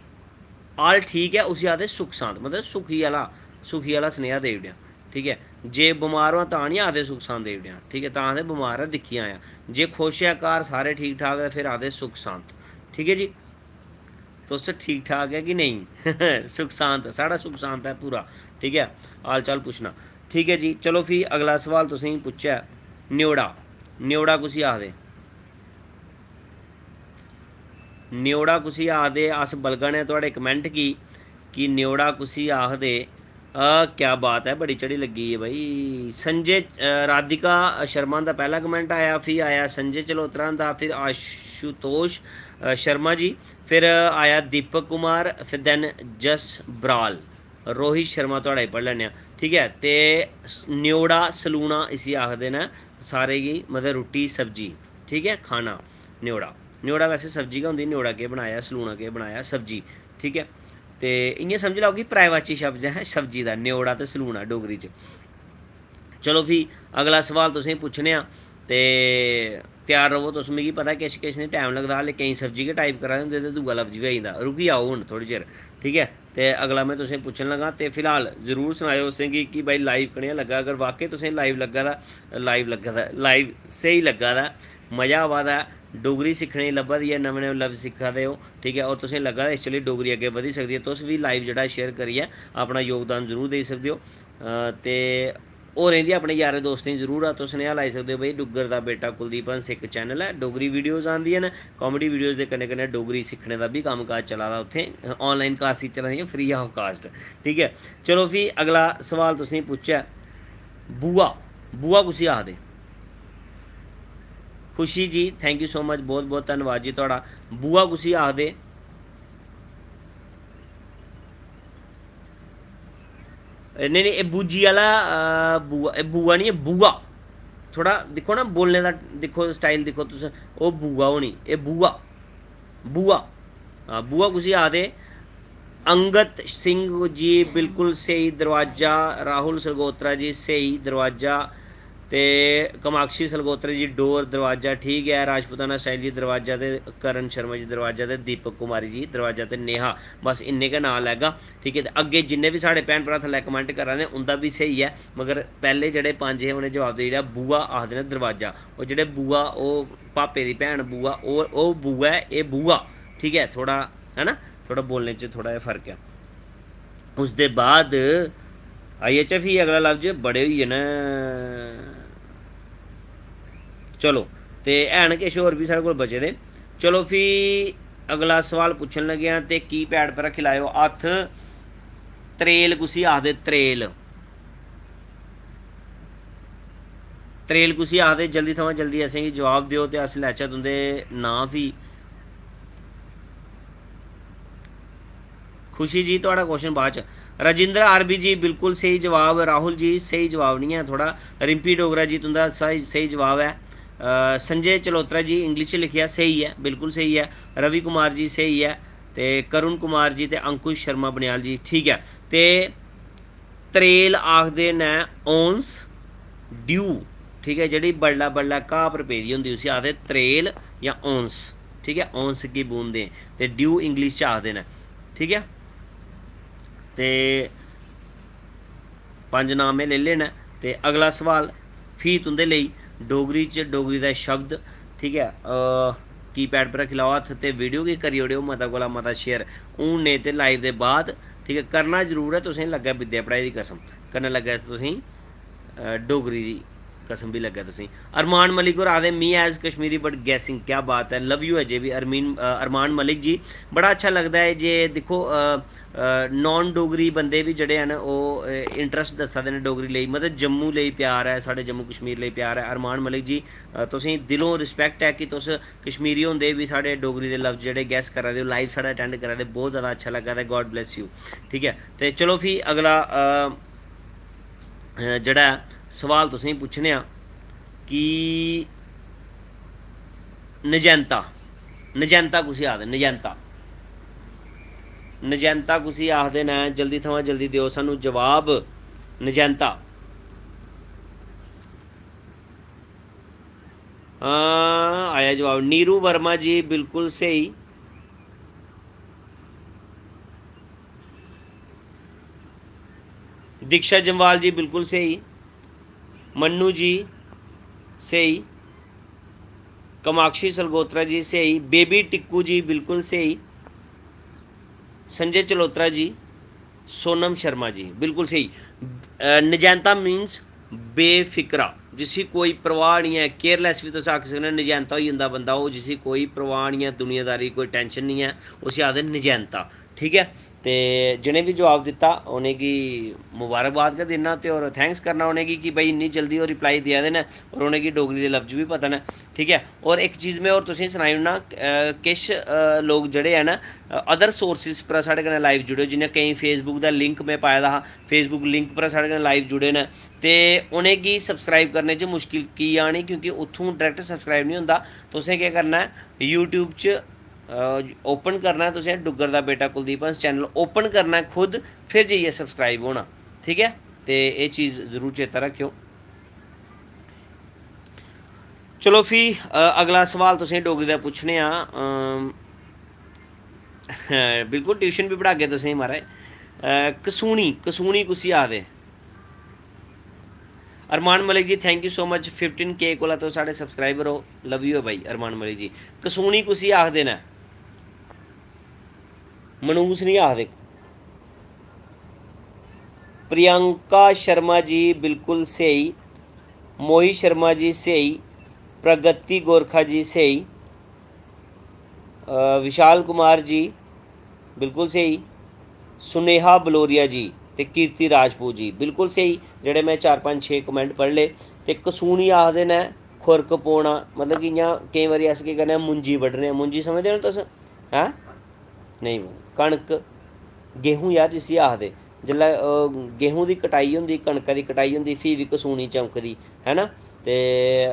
हाल ठीक ऐ, उसी आखदे सुख सांत, मतलब सुखी आह्ला, सुखी आह्ला सनेहा देई ओड़ेआ। ठीक ऐ, जे बमार होआं तां निं आखदे सुख सांत देई ओड़ेआ। ठीक ऐ, तां आखदे बमार ऐ, दिक्खी आया। जे खुश ऐ घर, सारे ठीक ठाक, ते फिर आखदे सुख सांत। ठीक ऐ जी, तुस ठीक ठाक ऐ कि नेईं? सुख सांत, साढ़ा सुख सांत ऐ पूरा। ठीक ऐ, हाल चाल पुच्छना। ठीक ऐ जी, चलो फ्ही अगला सवाल तुसेंगी पुच्छै, न्योड़ा, न्योड़ा कुसी आखदे? न्योड़ा कुसी आखदे? अस बलगा ने थुआढ़े कमेंट गी कि न्योड़ा कुसी आखदे। आ, क्या बात ऐ, बड़ी चढ़ी लग्गी ऐ भाई। संजय, अ, राधिका शर्मा दा पैह्ला कमेंट आया, फ्ही आया संजय चलोत्रा दा, फिर आशुतोष, अ, शर्मा जी, फिर आया दीपक कुमार, फिर then जस बराल, रोहित शर्मा थुआढ़ा ही पढ़ी लैन्ने आं। ठीक ऐ, ते स-, न्योड़ा सलूना इसी आखदे न सारे गी, मतलब रुट्टी सब्जी। ठीक ऐ, खाना, न्योड़ा, न्योड़ा वैसे सब्जी गै होंदी, न्योड़ा केह् बनाया, सलूना केह् बनाया, सब्जी। ठीक ऐ, ते इ'यां समझी लैओ कि पर्यायवाची शब्द ऐ सब्जी दा, न्योड़ा ते सलूना डोगरी च। चलो फ्ही अगला सवाल तुसेंगी पुच्छने आं, ते त्यार रवो तुस। मिगी पता किश किश ने टैम लगदा, हाले केईं सब्जी गै टाइप करा दे होंदे ते दूआ लफ्ज बी आई जंदा। रुकी जाओ हून थोह्ड़े चिर, ठीक ऐ? ते अगला में तुसेंगी पुच्छन लगा, ते फिलहाल जरूर सनाएओ तुसेंगी कि भाई लाइव कनेहा लग्गा। अगर वाकई तुसेंगी लाइव लग्गा दा, लाइव लग्गा दा, लाइव स्हेई लग्गा दा, मज़ा आवा दा ऐ, डोगरी सिक्खने गी लब्भा दी ऐ, नमें नमें लफ्ज सिक्खा दे ओ, ठीक ऐ, और तुसेंगी लग्गा दा इस चाल्ली डोगरी अग्गें बधी सकदी ऐ, तुस बी लाइव जेह्ड़ा शेयर करियै अपना योगदान जरूर देई सकदे ओ। अ, ते होरें गी, अपने यारें दोस्तें गी जरूर आ, तुस सनेहा लाई सकदे ओ भाई, डुग्गर दा बेटा कुलदीप हंस इक चैनल ऐ, डोगरी वीडियोज़ आंदियां न, कॉमेडी वीडियोज़ दे कन्नै कन्नै डोगरी सिक्खने दा बी कम्म काज चला दा उत्थें, online classes चला दियां free of cost। ठीक ऐ, चलो फ्ही अगला सवाल तुसेंगी पुच्छचै, बुआ, बुआ कुसी आखदे? खुशी जी, thank you so much, बहुत बहुत धन्नवाद जी थुआढ़ा। बुआ कुसी आखदे? ए, नेईं, नेईं, एह् बूजी आह्ला, अ, बुआ, एह् बुआ निं ऐ, बुआ। थोह्ड़ा दिक्खो ना, बोलने दा दिक्खो, style दिक्खो तुस, ओह् बुआ होनी, एह् बुआ, बुआ। हां, बुआ कुसी आखदे? अंगत सिंह जी, बिल्कुल स्हेई दरवाजा। राहुल सलगोत्रा जी, स्हेई दरवाजा। ते कमाक्षी सलगोत्रा जी, डोर, दरवाजा, ठीक ऐ। राजपूताना स्टाइल जी, दरवाजा। ते करण शर्मा जी, दरवाजा। ते दीपक कुमारी जी, दरवाजा। ते नेहा, बस इन्ने गै नांऽ लैगा। ठीक ऐ, ते अग्गें जिन्ने बी साढ़े भैन भ्राऽ थल्लै comment करा दे, उं'दा बी स्हेई ऐ, मगर पैह्ले जेह्ड़े पंज हे, उ'नें जवाब देई ओड़ेआ, बुआ आखदे न दरवाजा। ओह् जेह्ड़े बुआ, ओह् पापे दी भैन बुआ, ओह्, ओह् बुआ ऐ, एह् बुआ। ठीक ऐ, थोह्ड़ा, है ना, थोह्ड़ा बोलने च थोह्ड़ा जेहा फर्क ऐ। उसदे बाद आई जाचै फ्ही अगला लफ्ज, बड़े होई गे न। चलो, ते हैन किश होर बी साढ़े कोल बचे दे। चलो, फ्ही अगला सवाल पुच्छन लगे आं, ते keypad पर रक्खी लैएओ हत्थ। त्रेल कुसी आखदे? त्रेल, त्रेल कुसी आखदे? जल्दी थमां जल्दी असेंगी जवाब देओ ते अस लैचै तुं'दे नांऽ फ्ही। खुशी जी, थुआढ़ा question बाद च। राजेंद्र आरबी जी, बिल्कुल स्हेई जवाब। राहुल जी, स्हेई जवाब निं ऐ थुआढ़ा। रिम्पी डोगरा जी, तुं'दा स्हेई, स्हेई जवाब ऐ। अ, संजय चलोत्रा जी, English च लिखेआ, स्हेई ऐ, बिल्कुल स्हेई ऐ। रवि कुमार जी, स्हेई ऐ। ते करुण कुमार जी ते अंकुश शर्मा बनियाल जी, ठीक ऐ। ते त्रेल आखदे न ओन्स, ड्यू, ठीक ऐ, जेह्ड़ी बडलै बडलै घाऽ पर पेदी होंदी, उसी आखदे त्रेल जां ओन्स, ठीक ऐ, ओन्स की बूंदें, ते ड्यू English च आखदे न, ठीक ऐ। ते पंज नांऽ में लेई ले न, ते अगला सवाल फ्ही तुं'दे लेई, डोगरी च डोगरी दा शब्द, ठीक ऐ, अ, keypad पर रक्खी लैओ हत्थ ते video गी करी ओड़ेओ मता कोला मता share, हून नेईं ते live दे बाद, ठीक ऐ, करना जरूर ऐ, तुसेंगी लग्गै विद्या पढ़ाई दी कसम, कन्नै लग्गै तुसेंगी, अ, डोगरी दी कसम बी लग्गै तुसेंगी। अरमान मलिक होर आखदे, "Me as Kashmiri but guessing।" क्या बात ऐ, love you अजय बी। अरमीन, अ, अरमान मलिक जी, बड़ा अच्छा लगदा ऐ जे दिक्खो, अ, अ, non डोगरी बंदे बी जेह्ड़े हैन, ओह्, अ, interest दस्सा दे न डोगरी लेई, मतलब जम्मू लेई प्यार ऐ, साढ़े जम्मू कश्मीर लेई प्यार ऐ। अरमान मलिक जी, अ, तुसेंगी दिलों respect ऐ कि तुस कश्मीरी होंदे बी साढ़े डोगरी दे लफ्ज जेह्ड़े guess करा दे ओ, live साढ़ा attend करा दे, बहुत ज़्यादा अच्छा लग्गा दा, God bless you। ठीक ऐ, ते चलो फ्ही अगला, अ, अ, जेह्ड़ा ऐ, सोआल तुसेंगी पुच्छने आं कि नजैंता, नजैंता कुसी आखदे? नजैंता, नजैंता कुसी आखदे न? जल्दी थमां जल्दी देओ सानू जवाब। नजैंता। हां, आया जवाब। नीरू वर्मा जी, बिल्कुल स्हेई। दीक्षा जम्वाल जी, बिल्कुल स्हेई। मन्नू जी, स्हेई। कमाक्षी सलगोत्रा जी, स्हेई। बेबी टिक्कू जी, बिल्कुल स्हेई। संजय चलोत्रा जी, सोनम शर्मा जी, बिल्कुल स्हेई। अ, नजैंता means बेफिक्रा, जिसी कोई परवाह निं ऐ, careless बी तुस आखी सकने, नजैंता होई जंदा बंदा ओह्, जिसी कोई परवाह निं ऐ, दुनियादारी कोई tension निं ऐ, उसी आखदे नजैंता। ठीक ऐ, ते जि'नें बी जवाब दित्ता, उ'नेंगी मुबारकबाद गै दिन्ना ते होर thanks करना उ'नेंगी कि भाई, इन्नी जल्दी ओह् reply देआ दे न होर उ'नेंगी डोगरी दे लफ्ज बी पता न। ठीक ऐ, होर इक चीज़ में होर तुसेंगी सनाई ओड़ना, अ, किश, अ, लोक जेह्ड़े हैन, अ, other sources पर साढ़े कन्नै live जुड़े, जि'यां केईं Facebook दा link में पाए दा हा, Facebook link पर साढ़े कन्नै live जुड़े न, ते उ'नेंगी subscribe करने च मुश्किल की आनी, क्योंकि उत्थूं direct subscribe निं होंदा। तुसें केह् करना ऐ, YouTube च, अ, open करना ऐ तुसें डुग्गर दा बेटा कुलदीप हंस channel open करना ऐ खुद, फिर जाइयै subscribe होना। ठीक ऐ, ते एह् चीज़ जरूर चेता रक्खेओ। चलो फ्ही, अ, अगला सवाल तुसें डोगरी दा पुच्छने आं। अम, बिल्कुल, tuition बी पढ़ागे तुसें, महाराज। अ, कसूनी, कसूनी कुसी आखदे? Armaan Malik ji, thank you so much, fifteen K कोला तुस साढ़े subscriber ओ, love you ऐ भाई अरमान मलिक जी। कसूनी कुसी आखदे न? मनूस निं आखदे। प्रियंका शर्मा जी, बिल्कुल स्हेई। मोहित शर्मा जी, स्हेई। प्रगति गोरखा जी, स्हेई। अ, विशाल कुमार जी, बिल्कुल स्हेई। सुनेहा बलोरिया जी ते कीर्ति राजपूत जी, बिल्कुल स्हेई। जेह्ड़े में चार पंज छे comment पढ़ ले। ते कसूनी आखदे न खुरक पौना, मतलब कि इ'यां केईं बारी अस केह् करने आं, मुंजी बड्ढने आं। मुंजी समझदे ओ तुस? हैं? नेईं, कनक, गेहूं यार जिसी आखदे, जिसलै, अ, गेहूं दी कटाई होंदी, कनका दी कटाई होंदी, फ्ही बी कसूनी चमकदी, है ना? ते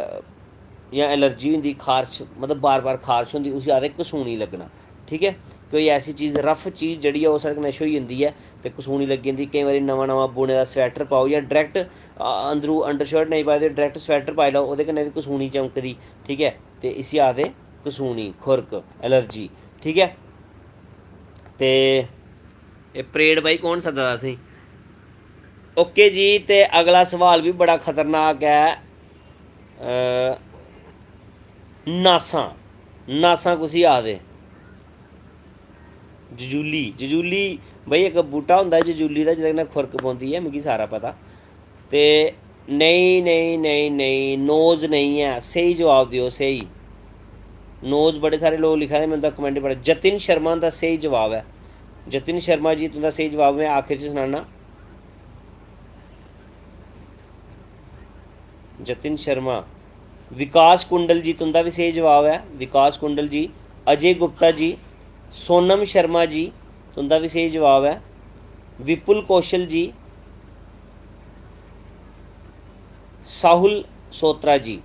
जां allergy होंदी, खारश, मतलब बार बार खारश होंदी, उसी आखदे कसूनी लग्गना। ठीक ऐ, कोई ऐसी चीज़, rough चीज़ जेह्ड़ी ऐ, ओह् साढ़े कन्नै होई जंदी ऐ ते कसूनी लग्गी जंदी। केईं बारी नमां नमां बुने दा sweater पाओ जां direct, अ, अंदरू undershirt नेईं पाए दे, direct sweater पाई लैओ, ओह्दे कन्नै बी कसूनी चमकदी। ठीक ऐ, ते इसी आखदे कसूनी, खुरक, allergy। ठीक ऐ, ते एह् परेड भाई कौन सद्दा दा असेंगी? OK जी, ते अगला सवाल बी बड़ा खतरनाक ऐ। अ, नासां, नासां कुसी आखदे? जजूली, जजूली भाई, इक बूह्टा होंदा ऐ जजूली दा, जेह्दे कन्नै खुरक पौंदी ऐ, मिगी सारा पता। ते नेईं, नेईं, नेईं, नेईं, nose नेईं ऐ। स्हेई जवाब देओ, स्हेई। Nose, बड़े सारे लोक लिखा दे, में उं'दा comment पढ़ेआ। जतिन शर्मा हुंदा स्हेई जवाब ऐ। जतिन शर्मा जी, तुं'दा स्हेई जवाब में आखिर च सनाना। जतिन शर्मा। विकास कुंडल जी, तुं'दा बी स्हेई जवाब ऐ। विकास कुंडल जी, अजय गुप्ता जी, सोनम शर्मा जी, तुं'दा बी स्हेई जवाब ऐ। विपुल कौशल जी, साहुल सोत्रा जी।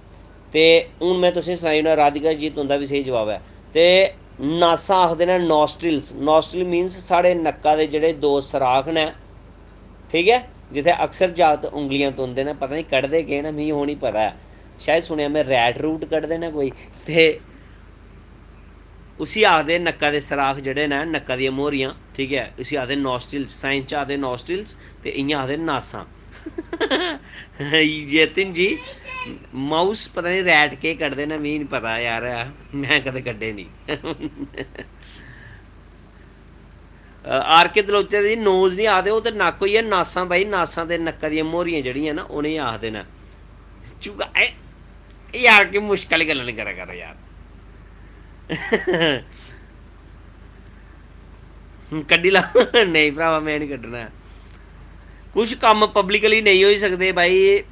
ते हून में तुसेंगी सनाई ओड़ना, राधिका जी, तुं'दा बी स्हेई जवाब ऐ। ते नासां आखदे न nostrils। Nostril means साढ़े नक्का दे जेह्ड़े दो सराख न, ठीक ऐ, जित्थै अक्सर जागत उंगलियां तुंदे न, पता निं कढदे केह् न, मिगी ओह् निं पता ऐ। शायद सुनेआ में, रैट रूट कढदे न कोई। ते उसी आखदे नक्का दे सराख जेह्ड़े न, नक्का दियां मोहरियां, ठीक ऐ, उसी आखदे nostrils, science च आखदे nostrils, ते इ'यां आखदे नासां। जतिन जी, mouse पता निं रैट केह् कढदे न, मिगी निं पता यार, में कदें कड्ढे निं। अ, आर के दलोचर जी, nose निं आखदे, ओह् ते नक्क होई गेआ, नासां भाई, नासां ते नक्का दियां मोहरियां जेह्ड़ियां न, उ'नेंगी आखदे न। चुका ए, यार, की मुश्कल गल्ल नहीं करा करो यार। कड्ढी ला। नहीं भरावा, मैं नहीं कड्ढना। कुछ कम्म पब्लिकली नेईं होई सकदे भाई।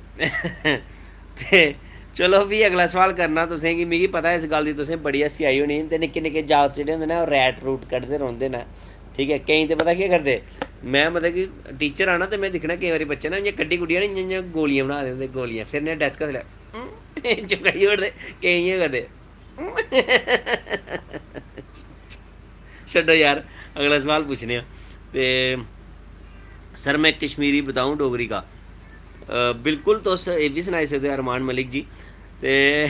ते चलो, फ्ही अगला सवाल करना तुसें कि मिगी पता ऐ इस गल्ल दी, तुसें बड़ी हस्सी आई होनी। ते निक्के निक्के जागत जेह्ड़े होंदे न, ओह् रैट रूट कड्ढदे रौंह्दे न। ठीक ऐ, केईं ते पता केह् करदे, में मतलब कि टीचर आं ना, ते में दिक्खना केईं बारी बच्चे ना इ'यां कड्ढी कुड्ढियै ना, इ'यां इ'यां गोलियां बना दे होंदे, गोलियां। फिर इ'यां डैस्क हत्थ लै, चुकाई ओड़दे, केईं इ'यां करदे। छड्डो यार, अगला सवाल पुच्छने आं। ते सर, मैं कश्मीरी बताऊं डोगरी का? अ, बिल्कुल, तुस एह् बी सनाई सकदे ओ, अरमान मलिक जी। ते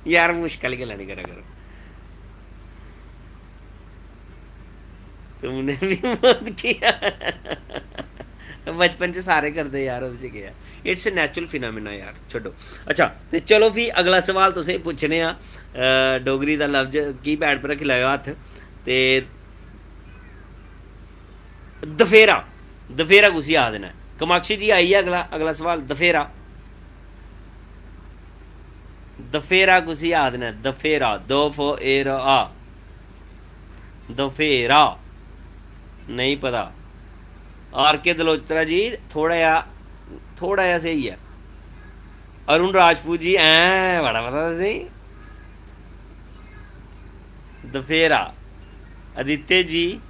यार, मुश्कल गल्लां निं करा करो। तुमने भी बहुत किया। बचपन च सारे करदे यार, ओह्दे च केह् ऐ? It's a natural phenomena यार, छड्डो। अच्छा, ते चलो फ्ही अगला सवाल तुसें पुच्छने आं। अ, डोगरी दा लफ्ज कीपैड पर रक्खी लैओ हत्थ। ते दफेरा, दफेरा कुसी आखदे न? कमाक्षी जी, आई गेआ अगला, अगला सवाल, दफेरा। दफेरा कुसी आखदे न? दफेरा, दो फो ए र आ। दफेरा। नेईं पता। आर के दलोत्रा जी, थोह्ड़ा जेहा, थोह्ड़ा जेहा स्हेई ऐ। अरुण राजपूत जी, ऐं, बड़ा पता तुसेंगी। दफेरा। आदित्य जी,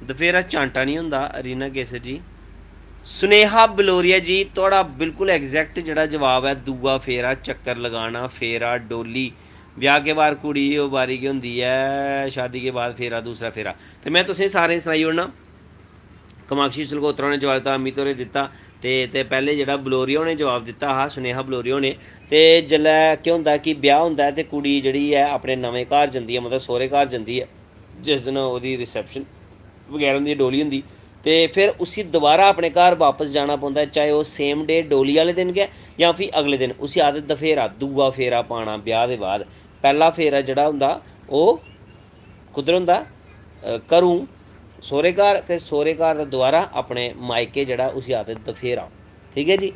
दफेरा चांटा निं होंदा। रीना केसर जी, सुनेहा बलोरिया जी, थुआढ़ा बिल्कुल exact जेह्ड़ा जवाब ऐ, दूआ फेरा, चक्कर लगाना, फेरा, डोली। ब्याह के बाद कुड़ी ओह् बारी गै होंदी ऐ, शादी के बाद फेरा, दूसरा फेरा। ते में तुसें सारें गी सनाई ओड़ना, कमाक्षी सलगोत्रा ने जवाब दित्ता, अमित होरें दित्ता, ते, ते पैह्लें जेह्ड़ा बलोरिया होरें जवाब दित्ता हा, सुनेहा बलोरिया होरें, ते जेल्लै केह् होंदा कि ब्याह् होंदा ऐ ते कुड़ी जेह्ड़ी ऐ अपने नमें घर जंदी ऐ, मतलब सौह्रे घर जंदी ऐ, जिस दिन ओह्दी reception बगैरा होंदी, डोली होंदी, ते फिर उसी दोबारा अपने घर बापस जाना पौंदा ऐ, चाहे ओह् same day डोली आह्ले दिन गै जां फ्ही अगले दिन। उसी आखदे दफेरा, दूआ फेरा पाना ब्याह् दे बाद। पैह्ला फेरा जेह्ड़ा होंदा, ओह् कुद्धर होंदा? अ, घरूं सौह्रे घर, फिर सौह्रे घर दा दोबारा अपने मायके जेह्ड़ा, उसी आखदे दफेरा। ठीक ऐ जी,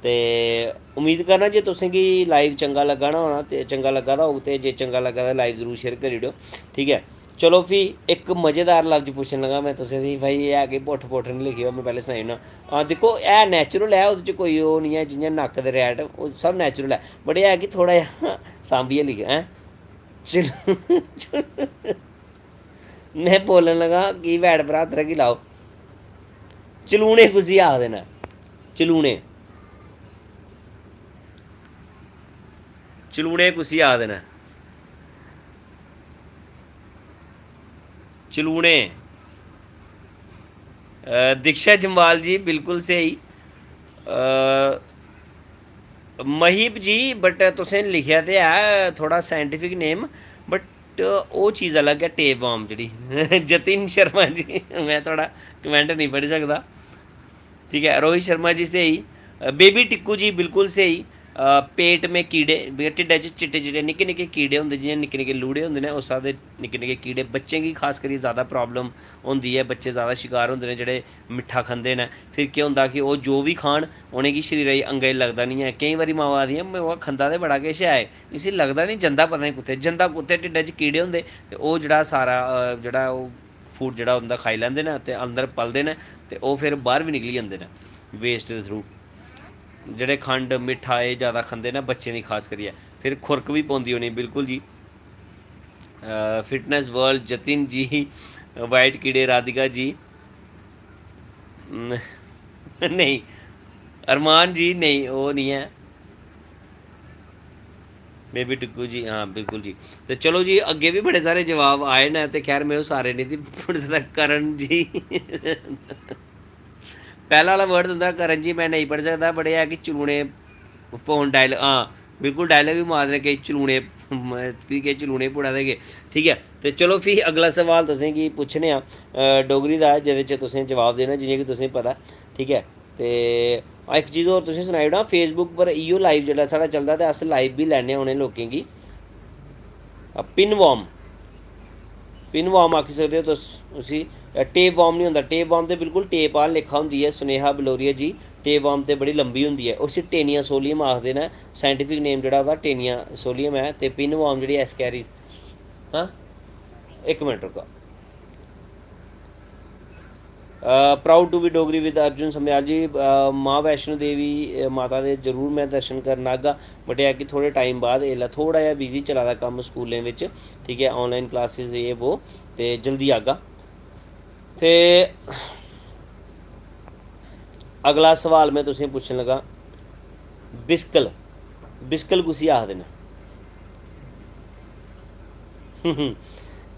ते उम्मीद करना जे तुसें गी live चंगा लग्गा ना होना, ते चंगा लग्गा दा होग, ते जे चंगा लग्गा दा, live जरूर share करी ओड़ेओ। ठीक ऐ, चलो फ्ही इक मज़ेदार लफ्ज पुच्छन लगा में तुसें गी, भाई, एह् है कि पुट्ठ पुट्ठ निं लिखेओ, में पैह्लें सनाई ओड़ना। हां, दिक्खो, है natural ऐ, ओह्दे च कोई ओह् निं ऐ, जि'यां नक्क दे रैट, ओह् सब natural ऐ, but एह् है कि थोह्ड़ा जेहा सांभियै लिखेओ, हैं। चलो, में बोलन लगा, कीपैड पर हत्थ रक्खी लैओ। चलूने कुसी आखदे न? चलूने, चलूने कुसी आखदे न? चलूने। अ, दीक्षा जम्वाल जी, बिल्कुल स्हेई। अ, महीप जी, but तुसें लिखेआ ते है थोह्ड़ा scientific name, but ओह् चीज़ अलग ऐ, tapeworm जेह्ड़ी। जतिन शर्मा जी, में थुआढ़ा comment नेईं पढ़ी सकदा। ठीक ऐ, रोहित शर्मा जी स्हेई। अ, बेबी टिक्कू जी बिल्कुल स्हेई। अ, पेट में कीड़े, ढिड्डै च चिट्टे चिट्टे निक्के निक्के कीड़े होंदे, जि'यां निक्के निक्के लूड़े होंदे न, उस स्हाब दे निक्के निक्के कीड़े। बच्चें गी खास करियै ज़्यादा problem होंदी ऐ, बच्चे ज़्यादा शकार होंदे न जेह्ड़े मिट्ठा खंदे न। फिर केह् होंदा कि ओह् जो बी खान, उ'नेंगी शरीरै गी, अंगै गी लगदा निं ऐ। केईं बारी मावां आखदियां, "में ओह् खंदा ते बड़ा किश ऐ, इसी लगदा निं, जंदा पता निं कुत्थै, जंदा कुत्थै।" ढिड्डै च कीड़े होंदे ते ओह् जेह्ड़ा सारा, अ, जेह्ड़ा ओह् food जेह्ड़ा होंदा खाई लैंदे न ते अंदर पलदे न ते ओह् फिर बाह्र बी निकली जंदे न waste दे through। जेह्ड़े खंड, मिट्ठा एह् ज़्यादा खंदे न बच्चें दी खास करियै, फिर खुरक बी पौंदी उ'नेंगी बिल्कुल जी। अ, fitness world जतिन जी, white कीड़े राधिका जी, न-, नेईं, अरमान जी, नेईं, ओह् निं ऐ। बेबी टिक्कू जी, हां, बिल्कुल जी। ते चलो जी, अग्गें बी बड़े सारे जवाब आए न, ते खैर, में ओह् सारे निं पढ़ी सकदा। करण जी, पैह्ला आह्ला word तुं'दा, करण जी, में नेईं पढ़ी सकदा, but एह् ऐ कि चलूने पौन dialogue, हां, बिल्कुल dialogue बी मारदे न, केईं चलूने, म-, की के चलूने पुड़ा दे गै, ठीक ऐ। ते चलो, फ्ही अगला सवाल तुसें गी पुच्छने आं, अ, डोगरी दा, जेह्दे च तुसें जवाब देना, जि'यां कि तुसें पता, ठीक ऐ। ते इक चीज़ होर तुसें सनाई ओड़ां, Facebook पर इ'यो live जेल्लै साढ़ा चलदा, ते अस live बी लैन्ने आं उ'नें लोकें गी। अ, pinworm, pinworm आखी सकदे ओ तुस उसी। अ, tapeworm निं होंदा, tapeworm ते बिल्कुल tape आह्ला लेखा होंदी ऐ। सुनेहा बलोरिया जी, टेपवर्म ते बड़ी लंबी होंदी ऐ, उसी Taenia solium आखदे न। Scientific name जेह्ड़ा ओह्दा Taenia solium ऐ। ते पिनवर्म जेह्ड़ी Ascaris, हां, इक मिनट रुको। Proud to be Dogri with Arjun Samyal जी। अ, मां वैष्णो देवी, अ, माता दे जरूर में दर्शन करन आगा, but एह् ऐ कि थोह्ड़े टाइम बाद, इसलै थोह्ड़ा जेहा बिजी चला दा कम्म स्कूलें बिच, ठीक ऐ, online classes, ये वो, ते जल्दी आगा। ते अगला सवाल में तुसें पुच्छन लगा, बिस्कल, बिस्कल कुसी आखदे न?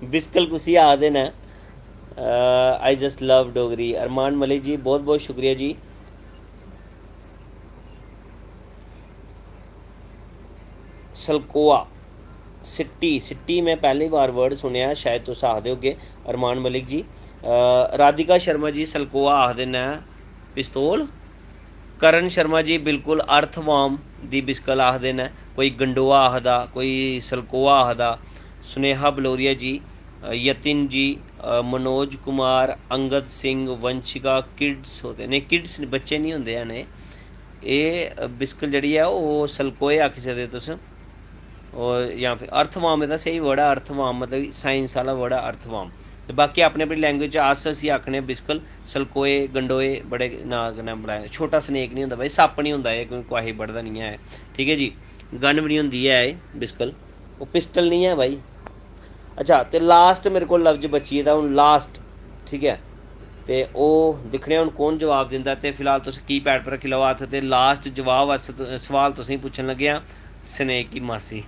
बिस्कल कुसी आखदे न? I just love Dogri. Armaan Malik ji, बहुत बहुत शुक्रिया जी। सलकोआ, सिट्टी, सिट्टी में पैह्ली बार वर्ड सुनेआ, शायद तुस आखदे होगे अरमान मलिक जी। अ, राधिका शर्मा जी, सलकोआ आखदे न पिस्तौल। करण शर्मा जी, बिल्कुल, अर्थवाम दी बिस्कल आखदे न, कोई गंडोआ आखदा, कोई सलकोआ आखदा। सुनेहा बलोरिया जी, अ, यतिन जी, अ, मनोज कुमार, अंगद सिंह, वंशिका, किड्स होते, नहीं, किड्स बच्चे नहीं होंदे हैन। एह्, एह् बिस्कल जेह्ड़ी ऐ, ओह् सलकोए आखी सकदे तुस। और जां फिर अर्थवाम, एह्दा स्हेई वर्ड ऐ अर्थवाम, मतलब साइंस आह्ला वर्ड ऐ अर्थवाम। ते बाकी अपनी अपनी लैंग्वेज च अस इसी आखने आं बिस्कल, सलकोए, गंडोए, बड़े नांऽ कन्नै बुलाया। छोटा स्नेक निं होंदा भाई, सप्प निं होंदा एह्, क्योंकि कुसै गी बढदा निं ऐ, ठीक ऐ जी। गन बी निं होंदी ऐ एह् बिस्कल, ओह् पिस्टल निं ऐ भाई। अच्छा, ते लास्ट मेरे कोल लफ्ज बची गेदा हून, लास्ट, ठीक ऐ। ते ओह् दिक्खने आं हून कौन जवाब दिंदा। ते फिलहाल तुस कीपैड पर रक्खी लैओ हत्थ। ते लास्ट जवाब अस, सोआल तुसेंगी पुच्छन लग्गे आं, स्नेक दी मासी।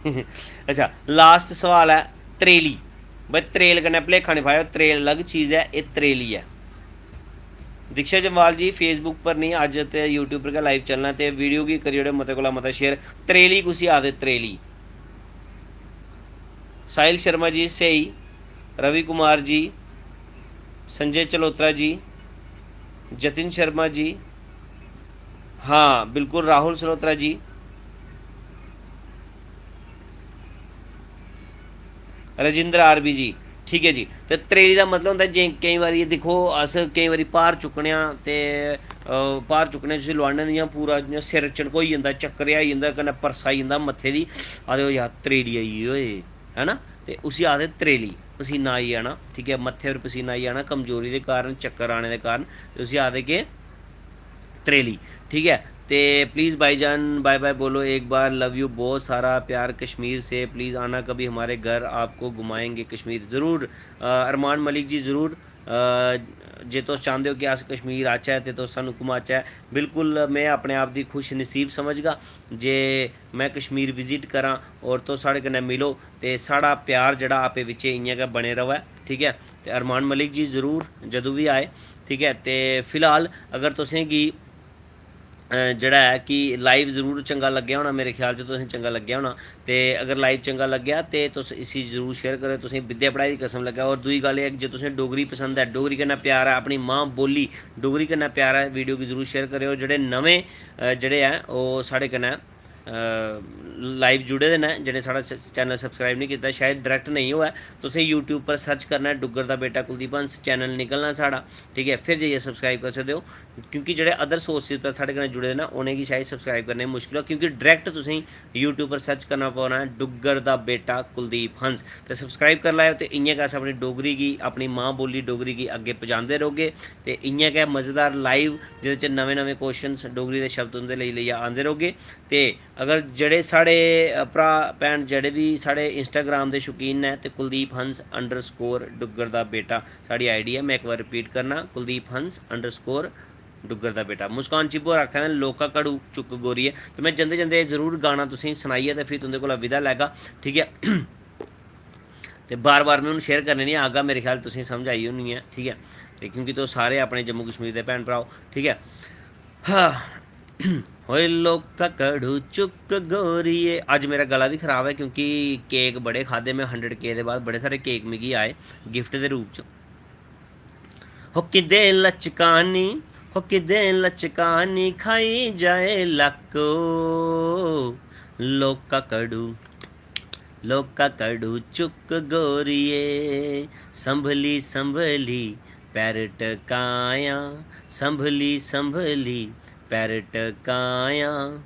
अच्छा, लास्ट सोआल ऐ त्रेली। भाई, त्रेल कन्नै भलेखा निं पाएओ, त्रेल अलग चीज ऐ, एह् त्रेली ऐ। दीक्षा जम्वाल जी, Facebook पर निं, अज्ज ते YouTube पर गै लाइव चलना, ते वीडियो गी करी ओड़ेओ मते कोला मता शेयर। त्रेली कुसी आखदे, त्रेली? साहिल शर्मा जी, स्हेई। रवि कुमार जी, संजय चलोत्रा जी, जतिन शर्मा जी, हाँ, बिल्कुल, राहुल सलोत्रा जी, राजेंद्र आरबी जी, ठीक ऐ जी। ते त्रेली दा मतलब होंदा, जे केईं बारी दिक्खो, अस केईं बारी भार चुक्कने आं ते, अ, भार चुक्कने, जिसी लुआने, जि'यां पूरा जि'यां सिर चनकोई जंदा, चक्कर आई जंदा, कन्नै परसा आई जंदा मत्थे दी, आखदे, "ओ यार, त्रेली आई गेई ओए", है ना? ते उसी आखदे त्रेली, पसीना आई जाना, ठीक ऐ, मत्थे पर पसीना आई जाना, कमजोरी दे कारण, चक्कर आने दे कारण, ते उसी आखदे केह्? त्रेली, ठीक ऐ। ते प्लीज भाईजान, बाय बाय बोलो एक बार, लव यू, बहुत सारा प्यार कश्मीर से, प्लीज आना कभी हमारे घर, आपको घुमाएंगे कश्मीर जरूर। अ, अरमान मलिक जी, जरूर, अ, जे तुस चांह्दे ओ कि अस कश्मीर आचै ते तुस सानूं घुमाचै, बिल्कुल, में अपने आप दी खुश नसीब समझगा जे में कश्मीर विजिट करां और तुस साढ़े कन्नै मिलो, ते साढ़ा प्यार जेह्ड़ा आपे बिच्चे इ'यां गै बने र'वै, ठीक ऐ। ते अरमान मलिक जी, जरूर, जदूं बी आए, ठीक ऐ। ते फिलहाल अगर तुसें गी, अ, जेह्ड़ा ऐ कि लाइव जरूर चंगा लग्गेआ होना, मेरे ख्याल च तुसें चंगा लग्गेआ होना। ते अगर लाइव चंगा लग्गेआ ते तुस इसी जरूर शेयर करेओ, तुसें विद्या पढ़ाई दी कसम लग्गै। और दूई गल्ल एह् ऐ कि जे तुसें डोगरी पसंद ऐ, डोगरी कन्नै प्यार ऐ, अपनी मां बोली डोगरी कन्नै प्यार ऐ, वीडियो गी जरूर शेयर करेओ। जेह्ड़े नमें, अ, जेह्ड़े ऐ, ओह् साढ़े कन्नै, अ, लाइव जुड़े दे न, जि'नें साढ़ा स-, चैनल सब्सक्राइब निं कीता, शायद डायरेक्ट नेईं होऐ। तुसें YouTube पर सर्च करना ऐ डुग्गर दा बेटा कुलदीप हंस, चैनल निकलना साढ़ा, ठीक ऐ, फिर जाइयै सब्सक्राइब करी सकदे ओ। क्योंकि जेह्ड़े अदर सोर्सेज पर साढ़े कन्नै जुड़े दे न, उ'नेंगी शायद सब्सक्राइब करने च मुश्कल हो, क्योंकि डायरेक्ट तुसेंगी YouTube पर सर्च करना पौना ऐ डुग्गर दा बेटा कुलदीप हंस। ते सब्सक्राइब करी लैओ, ते इ'यां गै अस अपनी डोगरी गी, अपनी मां बोली डोगरी गी अग्गें पजांदे रौह्गे। ते इ'यां गै मज़ेदार लाइव, जेह्दे च नमें-नमें क्वेश्चन्स, डोगरी दे शब्द तुं'दे लेई लेइयै आंदे रौह्गे। ते अगर जेह्ड़े साढ़े, अ, भ्राऽ भैन जेह्ड़े बी साढ़े Instagram दे शौकीन न, ते कुलदीप हंस underscore डुग्गर दा बेटा साढ़ी ID ऐ। में इक बार repeat करना, कुलदीप हंस underscore डुग्गर दा बेटा। मुस्कान चिब होर आखा दे न, "लौह्का घड़ू चुक्क गोरिये।" ते में जंदे जंदे जरूर गाना तुसेंगी सनाइयै ते फ्ही तुं'दे कोला विदा लैगा, ठीक ऐ? ते बार बार में हून शेयर करने निं आगा, मेरे ख्याल तुसेंगी समझ आई होनी ऐ, ठीक ऐ? ते क्योंकि तुस सारे अपने जम्मू कश्मीर दे भैन भ्राऽ ओ, ठीक ऐ? हा। ओए लौह्का घड़ू चुक्क गोरिये। अज्ज मेरा गला बी खराब ऐ क्योंकि केक बड़े खाद्धे में, हंड्रेड के दे बाद बड़े सारे केक मिगी आए गिफ्ट दे रूप च। हो किदे लचकानी, हो किदे लचकानी, खाई जाए लक्क ओ। लौह्का घड़ू, लौह्का घड़ू चुक्क गोरिये, संभली संभली पैर टकायां, संभली संभली पैर टकायां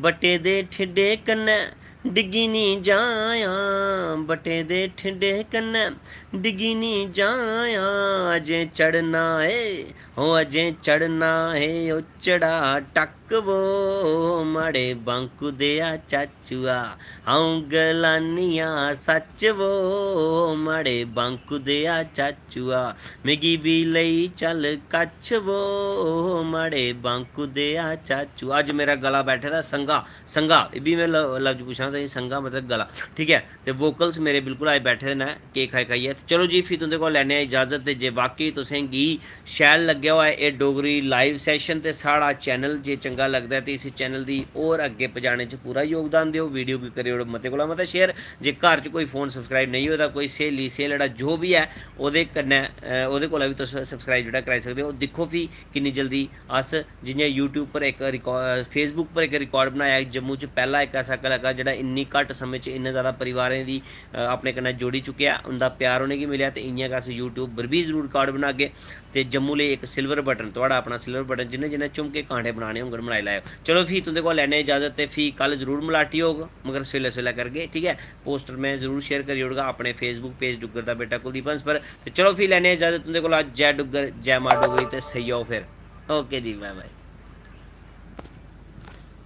बट्टे दे ठिड्डे कन्नै डिग्गी निं जायां, बट्टे दे ठिड्डे कन्नै डिग्गी निं जायां। अजें चढ़ना ऐ, हो अजें चढ़ना ऐ, ओ चढ़ा टक वो, माड़े बांकू देआ चाचुआ, अ'ऊं गलानियां सच्च वो, माड़े बांकू देआ चाचुआ, मिगी बी लेई चल कच्छ वो, माड़े बांकू देआ चाचू। अज्ज मेरा गला बैठे दा संघा, संघा, एह् बी में ल-, लफ्ज पुच्छना तुसें, संघा मतलब गला, ठीक ऐ। ते vocals मेरे बिल्कुल अज्ज बैठे दे न केक खाई खाइयै। ते चलो जी, फ्ही तुं'दे कोल लैने आं इजाज़त। ते जे वाकई तुसें गी शैल लग्गेआ होऐ एह् डोगरी live session ते साढ़ा channel जे चंगा लगदा ऐ ते इस channel दी होर अग्गें पजाने च पूरा योगदान देओ। Video गी करी ओड़ो मते कोला मता share। जे घर च कोई phone subscribe नेईं होए दा, कोई स्हेली स्हेलड़ा जो बी ऐ, ओह्दे कन्नै, अ, ओह्दे कोला बी तुस subscribe जेह्ड़ा कराई सकदे ओ। दिक्खो फ्ही किन्नी जल्दी अस जि'यां YouTube पर इक रिका-, Facebook पर इक record बनाया, जम्मू च पैह्ला इक ऐसा कलाकार जेह्ड़ा इन्नी घट्ट समें च इन्ने ज़्यादा परिवारें दी, अ, अपने कन्नै जोड़ी चुकेआ, उं'दा प्यार उ'नेंगी मिलेआ, ते इ'यां गै अस YouTube पर बी जरूर record बनागे। ते जम्मू लेई इक silver button, थुआढ़ा अपना silver button, जिन्ने जिन्ने झुमके कांटे बनाने होङन बनाई लैएओ। चलो फ्ही तुं'दे कोला लैने इजाज़त, ते फ्ही कल जरूर मलाटी होग, मगर सवेलै सवेलै करगे, ठीक ऐ। Poster में जरूर share करी ओड़गा अपने Facebook page डुग्गर दा बेटा कुलदीप हंस पर। ते चलो फ्ही लैने इजाज़त तुं'दे कोला। जै डुग्गर, जै मां डोगरी, ते सेई जाओ फिर। OK जी, bye bye।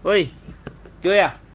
ओए, केह् होआ?